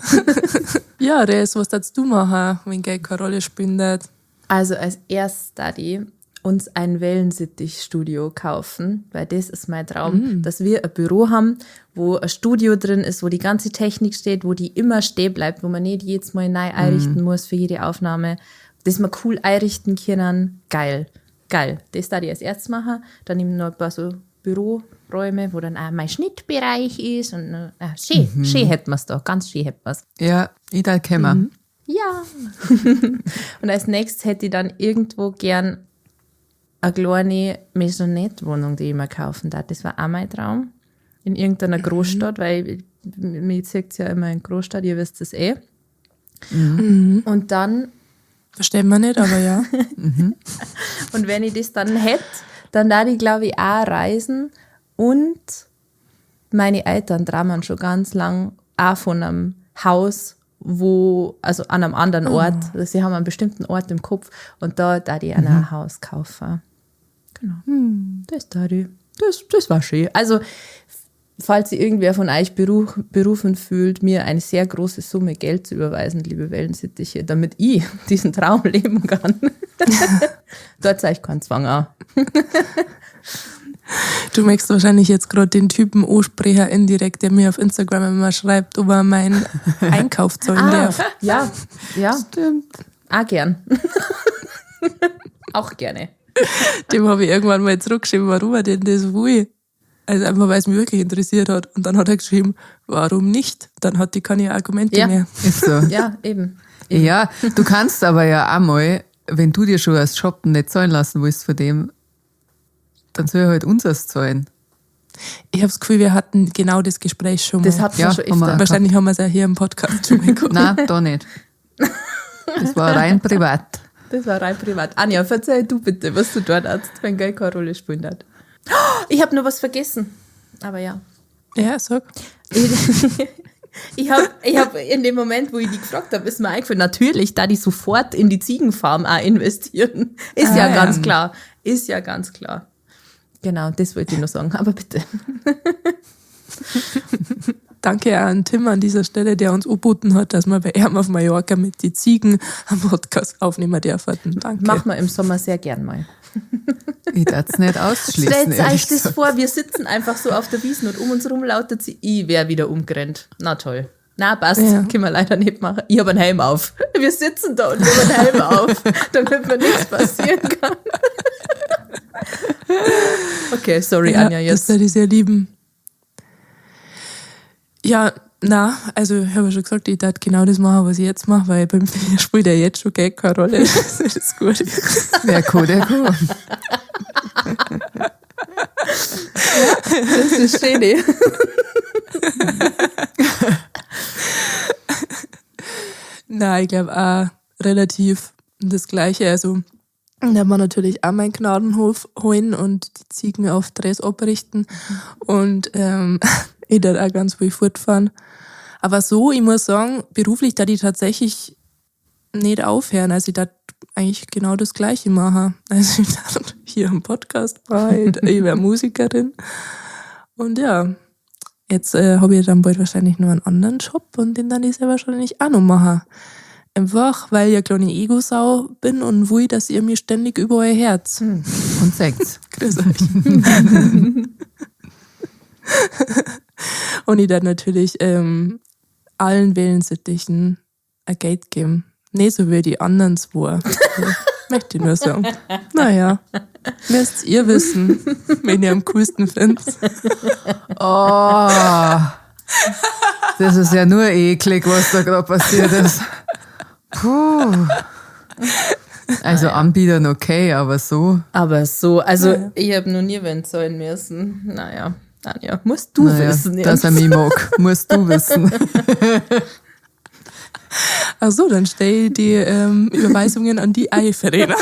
Ja, Res, was darfst du machen, wenn Geld keine Rolle spielen darf? Also als erstes Study uns ein Wellensittich-Studio kaufen, weil das ist mein Traum, dass wir ein Büro haben, wo ein Studio drin ist, wo die ganze Technik steht, wo die immer stehen bleibt, wo man nicht jedes Mal neu einrichten muss für jede Aufnahme, das wir cool einrichten können. Geil, geil. Das da ich als erstes machen. Dann eben noch ein paar so Büroräume, wo dann auch mein Schnittbereich ist und schön, schön hätten wir's da, ganz schön hätten wir's. Ja, ich da käme. Ja. Und als nächstes hätte ich dann irgendwo gern eine kleine Maisonette-Wohnung, die ich mir kaufen darf. Das war auch mein Traum. In irgendeiner Großstadt, weil mich zieht ja immer in Großstadt, ihr wisst das eh. Und dann. Verstehen wir nicht, aber ja. Und wenn ich das dann hätte, dann darf ich, glaube ich, auch reisen. Und meine Eltern träumen schon ganz lang auch von einem Haus, wo, also an einem anderen Ort, also sie haben einen bestimmten Ort im Kopf und da darf ich ein Haus kaufen. Genau. Das darf ich. Das war schön. Also, falls sich irgendwer von euch berufen fühlt, mir eine sehr große Summe Geld zu überweisen, liebe Wellensittiche, damit ich diesen Traum leben kann. Dort zeige ich keinen Zwang an. Du möchtest wahrscheinlich jetzt gerade den Typen ansprechen, indirekt, der mir auf Instagram immer schreibt, ob er meinen Einkauf zahlen darf. Ja, ja. Stimmt. Auch gern. Auch gerne. Dem habe ich irgendwann mal zurückgeschrieben, warum er denn das will. Also einfach, weil es mich wirklich interessiert hat. Und dann hat er geschrieben, warum nicht? Dann hat die keine Argumente mehr. Ist so. Ja, eben. Ja, du kannst aber ja auch mal, wenn du dir schon als Shoppen nicht zahlen lassen willst von dem, dann soll er halt unseres zahlen. Ich habe das Gefühl, wir hatten genau das Gespräch schon mal. Das hatten wir Ja, schon haben wir öfter. auch. Wahrscheinlich haben wir es ja hier im Podcast schon mal gehabt. Nein, da nicht. Das war rein privat. Das war rein privat. Anja, verzeih du bitte, was du dort hast, wenn Geld keine Rolle spielen hat. Ich habe nur was vergessen. Aber ja. Ja, sag. Ich habe ich hab in dem Moment, wo ich die gefragt habe, ist mir eingefallen, natürlich, da die sofort in die Ziegenfarm auch investieren. Ist ja ganz klar. Ist ja ganz klar. Genau, das wollte ich nur sagen, aber bitte. Danke auch an Tim an dieser Stelle, der uns angeboten hat, dass wir bei ihm auf Mallorca mit die Ziegen am Podcast aufnehmen dürfen. Danke. Machen wir im Sommer sehr gern mal. Ich darf es nicht ausschließen. Stellt euch ehrlich das gesagt. vor, wir sitzen einfach so auf der Wiesn und um uns rum lautet sie, ich wär wieder umgerannt. Na toll. Na, passt, Ja. können wir leider nicht machen. Ich habe einen Helm auf. Wir sitzen da und wir haben einen Helm auf, damit mir nichts passieren kann. Okay, sorry, Ja, Anja, das jetzt. würde ich sehr lieben. Ja, na, also ich habe ja schon gesagt, ich darf genau das machen, was ich jetzt mache, weil beim mir spielt ja jetzt schon Geld keine Rolle. Das ist gut. Wer kann, der kann. Das ist schön. eh. Nein, ich glaube auch relativ das Gleiche. Also da hat man natürlich auch meinen Gnadenhof holen und die Ziegen auf Dress abrichten. Und ich darf auch ganz viel fortfahren. Aber so, ich muss sagen, beruflich da die tatsächlich nicht aufhören. Also ich darf eigentlich genau das Gleiche machen. Also ich darf hier am Podcast machen, ich wäre Musikerin. Und ja, jetzt habe ich dann bald wahrscheinlich noch einen anderen Job und den dann ich sehr wahrscheinlich auch noch machen. Einfach, weil ich eine kleine Ego-Sau bin und will, dass ihr mir ständig über euer Herz. Und Sex. Grüß euch. und ich dann natürlich allen Wellensittichen ein Geld geben. Nicht so wie die anderen zwei. Also, möchte ich nur sagen. Naja, müsst ihr wissen, wen ihr am coolsten findet. Oh, das ist ja nur eklig, was da gerade passiert ist. Puh. Also Anbietern okay, aber so. Aber so, also ich habe noch nie wen zahlen müssen. Naja, Anja, musst du Naja, wissen. dass Jetzt. er mich mag, musst du wissen. Ach so, dann stell ich die Überweisungen an die ein, Verena.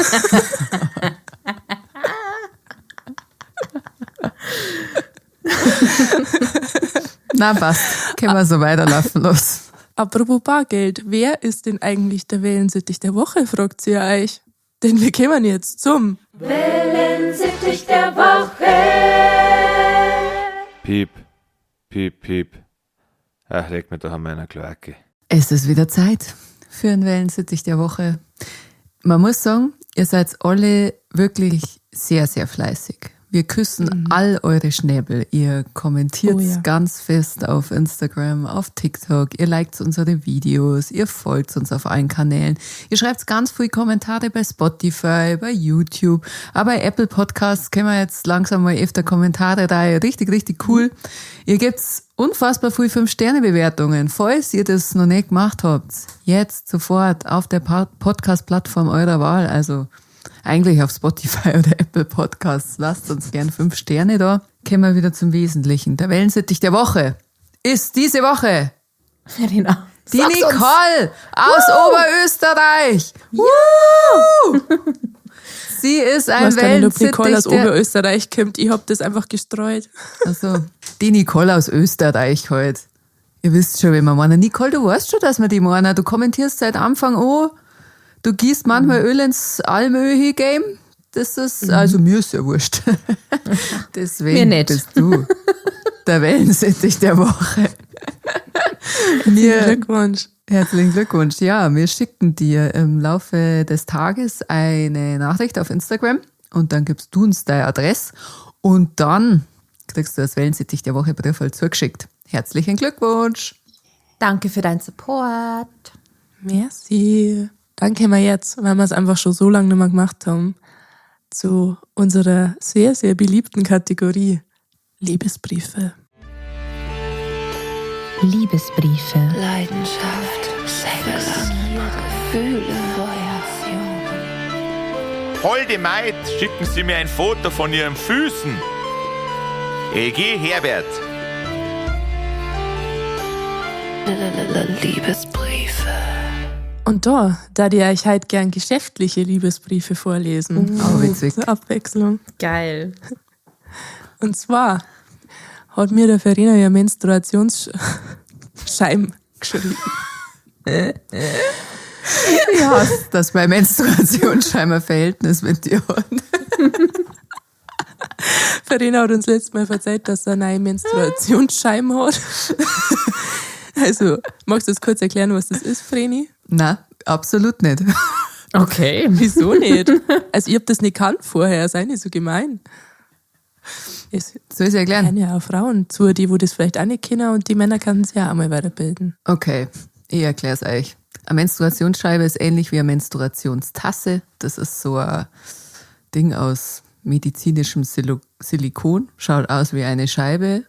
Na, passt. Können wir so weiterlaufen lassen. Apropos Bargeld, wer ist denn eigentlich der Wellensittich der Woche, fragt sie euch. Denn wir kommen jetzt zum Wellensittich der Woche. Piep, piep, piep. Ach, leg mir doch an meiner Kloake. Es ist wieder Zeit für einen Wellensittich der Woche. Man muss sagen, ihr seid alle wirklich sehr, sehr fleißig. Wir küssen all eure Schnäbel. Ihr kommentiert Oh ja. ganz fest auf Instagram, auf TikTok. Ihr liked unsere Videos. Ihr folgt uns auf allen Kanälen. Ihr schreibt ganz viele Kommentare bei Spotify, bei YouTube. Aber bei Apple Podcasts können wir jetzt langsam mal öfter Kommentare da. Richtig, richtig cool. Ihr gebt unfassbar viel 5-Sterne-Bewertungen. Falls ihr das noch nicht gemacht habt, jetzt sofort auf der Podcast-Plattform eurer Wahl. Also eigentlich auf Spotify oder Apple Podcasts. Lasst uns gern 5 Sterne da. Kommen wir wieder zum Wesentlichen. Der Wellensittich der Woche ist diese Woche Verena. die sag's uns. Nicole aus Oberösterreich. Woo! Sie ist Ich ein weiß gar nicht, ob Nicole Wellensittich aus der Oberösterreich kommt. Ich hab das einfach gestreut. Also, die Nicole aus Österreich halt. Ihr wisst schon, wen wir meinen. Nicole, du weißt schon, dass wir die meinen. Du kommentierst seit Anfang an. Du gießt manchmal Öl ins Almöhi-Game. Das ist, also mir ist ja wurscht. Deswegen Mir nicht. bist du der Wellensittich der Woche. Mir, Glückwunsch. Herzlichen Glückwunsch. Ja, wir schicken dir im Laufe des Tages eine Nachricht auf Instagram und dann gibst du uns deine Adresse und dann kriegst du das Wellensittich der Woche Brief halt zugeschickt. Herzlichen Glückwunsch. Danke für deinen Support. Merci. Dann kommen wir jetzt, weil wir es einfach schon so lange nicht mehr gemacht haben, zu unserer sehr, sehr beliebten Kategorie Liebesbriefe. Liebesbriefe. Leidenschaft, Sex, Gefühle, Feuer. Holde Maid, schicken Sie mir ein Foto von Ihren Füßen. EG Herbert. Liebesbriefe. Und da ich euch halt gern geschäftliche Liebesbriefe vorlesen. Oh, witzig. Zur Abwechslung. Geil. Und zwar hat mir der Verena ja Menstruationsscheim geschrieben. Ja, dass mein Menstruationsscheimer Verhältnis mit dir hat. Verena hat uns letztes Mal verzeiht, dass er eine neue Menstruationsscheim hat. Also, magst du das kurz erklären, was das ist, Vreni? Na, absolut nicht. Okay. Wieso nicht? Also, ich hab das nicht gekannt vorher, sei nicht so gemein. Es Soll ich erklären? hören ja auch Frauen zu, die wo das vielleicht auch nicht kennen und die Männer können sich ja auch mal weiterbilden. Okay, ich erkläre es euch. Eine Menstruationsscheibe ist ähnlich wie eine Menstruationstasse. Das ist so ein Ding aus medizinischem Silikon. Schaut aus wie eine Scheibe.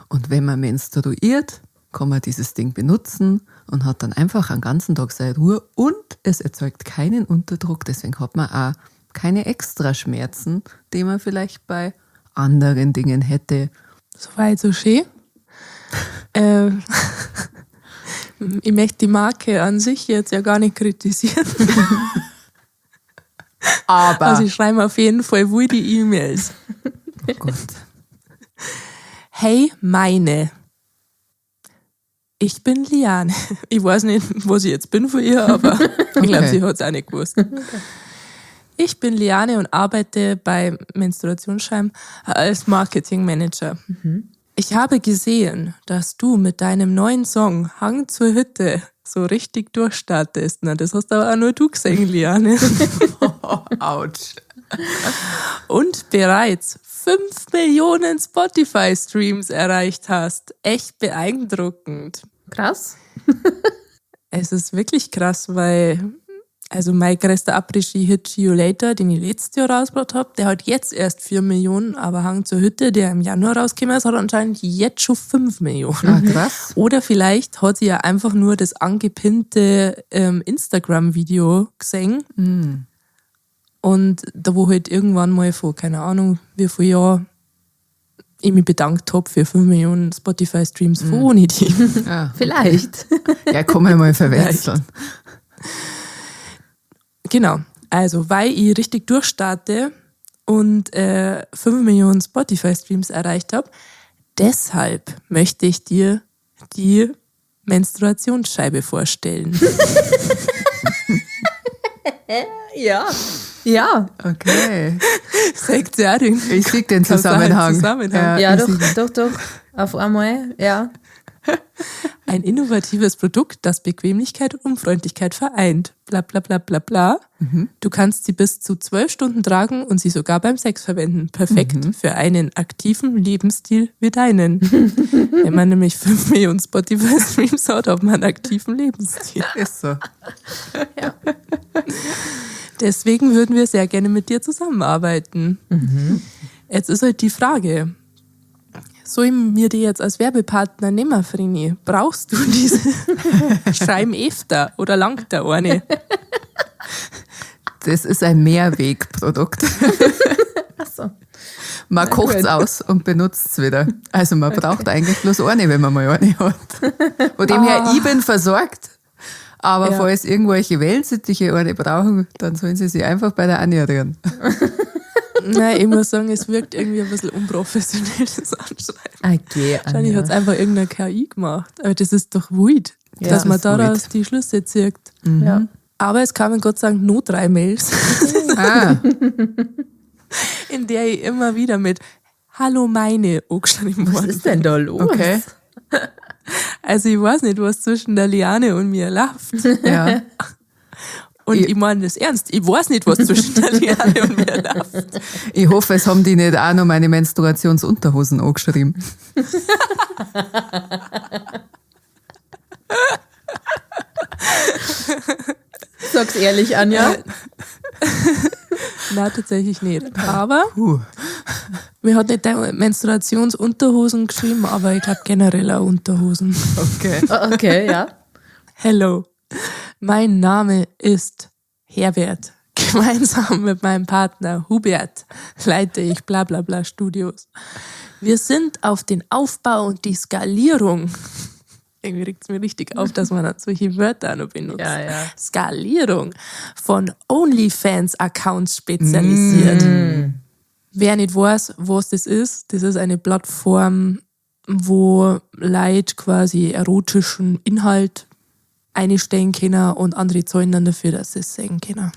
Und wenn man menstruiert, kann man dieses Ding benutzen und hat dann einfach einen ganzen Tag seine Ruhe. Und es erzeugt keinen Unterdruck. Deswegen hat man auch keine Extraschmerzen, die man vielleicht bei anderen Dingen hätte. Soweit, so schön. Ich möchte die Marke an sich jetzt ja gar nicht kritisieren. Aber, Also ich schreibe auf jeden Fall wohl die E-Mails. oh Gott. Hey meine. Ich bin Liane. Ich weiß nicht, was ich jetzt bin von ihr, aber ich glaube, Okay. sie hat es auch nicht gewusst. Ich bin Liane und arbeite bei Menstruationsscheim als Marketingmanager. Ich habe gesehen, dass du mit deinem neuen Song Hang zur Hütte so richtig durchstartest. Na, das hast aber auch nur du gesehen, Liane. Autsch. Und bereits 5 Millionen Spotify-Streams erreicht hast. Echt beeindruckend. Krass. Es ist wirklich krass, weil also mein größter Après-Ski-Hit See You Later, den ich letztes Jahr rausgebracht habe, der hat jetzt erst 4 Millionen, aber Hang zur Hütte, der im Januar rausgekommen ist, hat anscheinend jetzt schon 5 Millionen. Ah, krass. Oder vielleicht hat sie ja einfach nur das angepinnte Instagram-Video gesehen. Und da wo halt irgendwann mal vor, keine Ahnung, wie viel Jahr ich mich bedankt habe für 5 Millionen Spotify-Streams von ohne die. Ja. Vielleicht. Ja, kann man mal verwechseln. Genau. Also, weil ich richtig durchstarte und 5 Millionen Spotify-Streams erreicht habe, Deshalb möchte ich dir die Menstruationsscheibe vorstellen. Ja. Ja. Okay. Sagt sie auch den Ich sehe den kausalen Zusammenhang. Zusammenhang. Ja, ich doch, seh- doch, doch. Auf einmal, ja. Ein innovatives Produkt, das Bequemlichkeit und Unfreundlichkeit vereint. Bla bla bla bla bla. Du kannst sie bis zu 12 Stunden tragen und sie sogar beim Sex verwenden. Perfekt für einen aktiven Lebensstil wie deinen. Wenn man nämlich 5 Millionen Spotify-Streams hat, hat man einen aktiven Lebensstil. Ist so. Deswegen würden wir sehr gerne mit dir zusammenarbeiten. Jetzt ist halt die Frage, soll ich mir die jetzt als Werbepartner nehmen, Frini? Brauchst du diese Schreim öfter oder langt da eine? Das ist ein Mehrwegprodukt. Ach so. Man kocht's aus und benutzt's wieder. Also man braucht eigentlich bloß eine, wenn man mal eine hat. Von dem her, ich bin versorgt. Aber Ja. falls irgendwelche Wellensittiche eine brauchen, dann sollen sie sich einfach bei der Anja rühren. Nein, ich muss sagen, es wirkt irgendwie ein bisschen unprofessionell, das Anschreiben. Okay, Wahrscheinlich hat es einfach irgendeine KI gemacht. Aber das ist doch wild, Ja, dass man das ist daraus wild. die Schlüsse zieht. Ja. Aber es kamen Gott sei Dank nur 3 Mails, Ah, in der ich immer wieder mit Hallo meine angeschrieben Was worden ist denn da los? okay. Also ich weiß nicht, was zwischen der Liane und mir läuft. Ja. Und Ich- ich meine das ernst. Ich weiß nicht, was zwischen der Liane und mir läuft. Ich hoffe, es haben die nicht auch noch meine Menstruationsunterhosen angeschrieben. Sag's ehrlich, Anja. Nein, tatsächlich nicht. Aber Puh. mir hat nicht der Menstruationsunterhosen geschrieben, aber ich glaube generell auch Unterhosen. Okay. Okay, ja. Hello, mein Name ist Herbert. Gemeinsam mit meinem Partner Hubert leite ich bla bla bla Studios. Wir sind auf den Aufbau und die Skalierung. Irgendwie regt es mir richtig auf, dass man dann solche Wörter noch benutzt. Ja, ja. Skalierung von OnlyFans-Accounts spezialisiert. Wer nicht weiß, was das ist, das ist eine Plattform, wo Leute quasi erotischen Inhalt einstellen können und andere zahlen dann dafür, dass sie es sehen können.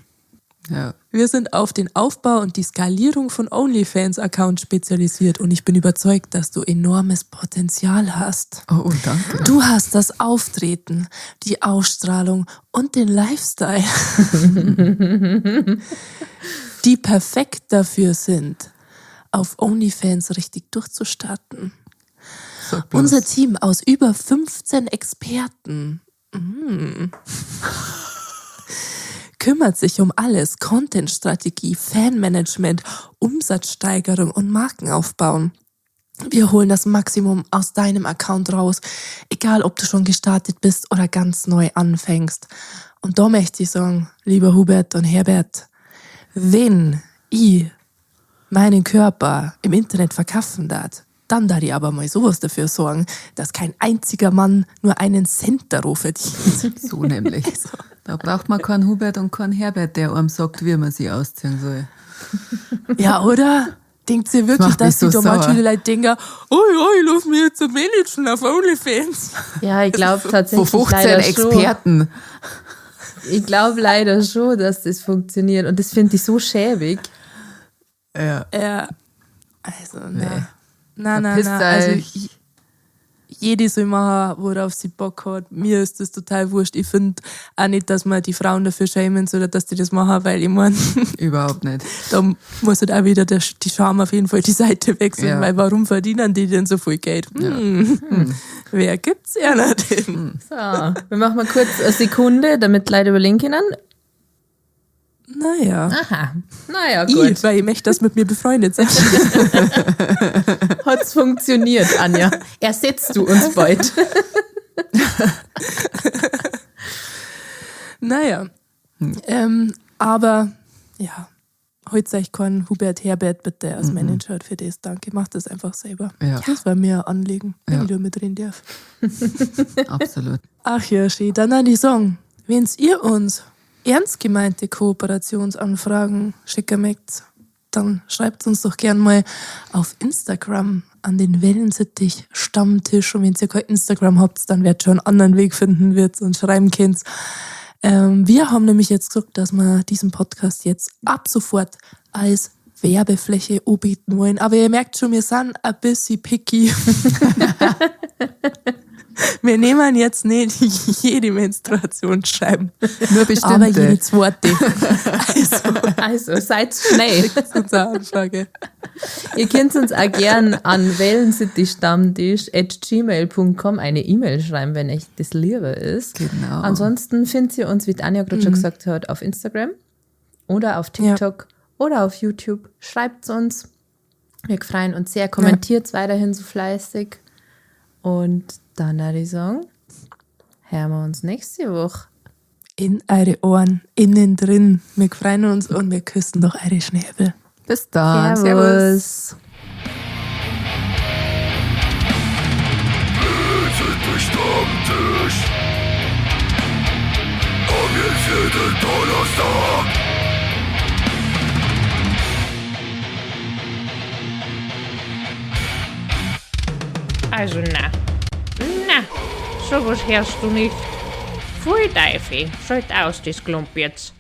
Ja. Wir sind auf den Aufbau und die Skalierung von OnlyFans-Accounts spezialisiert und ich bin überzeugt, dass du enormes Potenzial hast. Oh, oh, danke. Du hast das Auftreten, die Ausstrahlung und den Lifestyle, die perfekt dafür sind, auf OnlyFans richtig durchzustarten. Sag bloß. Unser Team aus über 15 Experten kümmert sich um alles: Content-Strategie, Fanmanagement, Umsatzsteigerung und Markenaufbau. Wir holen das Maximum aus deinem Account raus, egal ob du schon gestartet bist oder ganz neu anfängst. Und da möchte ich sagen, lieber Hubert und Herbert, wenn ich meinen Körper im Internet verkaufen darf, dann darf ich aber mal sowas dafür sorgen, dass kein einziger Mann nur einen Cent darauf verdient. So nämlich. Da braucht man keinen Hubert und keinen Herbert, der einem sagt, wie man sie ausziehen soll. Ja, oder? Denkt sie wirklich, macht mich dass so die da sauer. manche Leute denken, oh ja, ich lasse mich jetzt managen auf OnlyFans. Ja, ich glaube Von tatsächlich 15 leider schon. Experten. Ich glaube leider schon, dass das funktioniert. Und das finde ich so schäbig. Ja. Ja, also, Nee. na. Na, na, Verpisst na. Also, euch. jede soll machen, worauf sie Bock hat. Mir ist das total wurscht. Ich finde auch nicht, dass man die Frauen dafür schämen soll, dass die das machen, weil ich meine, Überhaupt nicht. da muss halt auch wieder die Scham auf jeden Fall die Seite wechseln, Ja. weil warum verdienen die denn so viel Geld? Hm. Wer gibt's ja denn? So, wir machen mal kurz eine Sekunde, damit die Leute überlegen können. Naja. Aha. Naja, gut. Ich, weil ich möchte, dass mit mir befreundet sind. Hat's funktioniert, Anja. Ersetzt du uns bald. Naja. Aber ja, heute euch keinen Hubert Herbert bitte als Manager für das. Danke, macht das einfach selber. Ja. Das war mir ein Anliegen, wenn Ja. ich da mitreden darf. Absolut. Ach ja, schön. Dann an die Song. Wenn's ihr uns ernst gemeinte Kooperationsanfragen schicken mögt, dann schreibt uns doch gern mal auf Instagram an den Wellensittich Stammtisch. Und wenn ihr kein Instagram habt, dann werdet ihr schon einen anderen Weg finden, wird und schreiben könnt. Wir haben nämlich jetzt gesagt, dass wir diesen Podcast jetzt ab sofort als Werbefläche anbieten wollen. Aber ihr merkt schon, wir sind ein bisschen picky. Wir nehmen jetzt nicht jede Menstruationsscheibe. Nur bestimmte. Aber jede zweite. Also, Also, seid schnell. unsere Anfrage. Ihr könnt uns auch gern an wellensittichstammtisch@gmail.com eine E-Mail schreiben, wenn euch das lieber ist. Genau. Ansonsten findet ihr uns, wie Tanja gerade schon gesagt hat, auf Instagram oder auf TikTok oder auf YouTube. Schreibt uns. Wir freuen uns sehr. Kommentiert weiterhin so fleißig. Und dann würde ich sagen, hören wir uns nächste Woche. In eure Ohren, innen drin. Wir freuen uns und wir küssen doch eure Schnäbel. Bis dann. Servus. Servus. Stammtisch. Komm jetzt jeden Donnerstag. Also na. Na, sowas hörst du nicht. Pfui Teufel, schalt aus das Klump jetzt.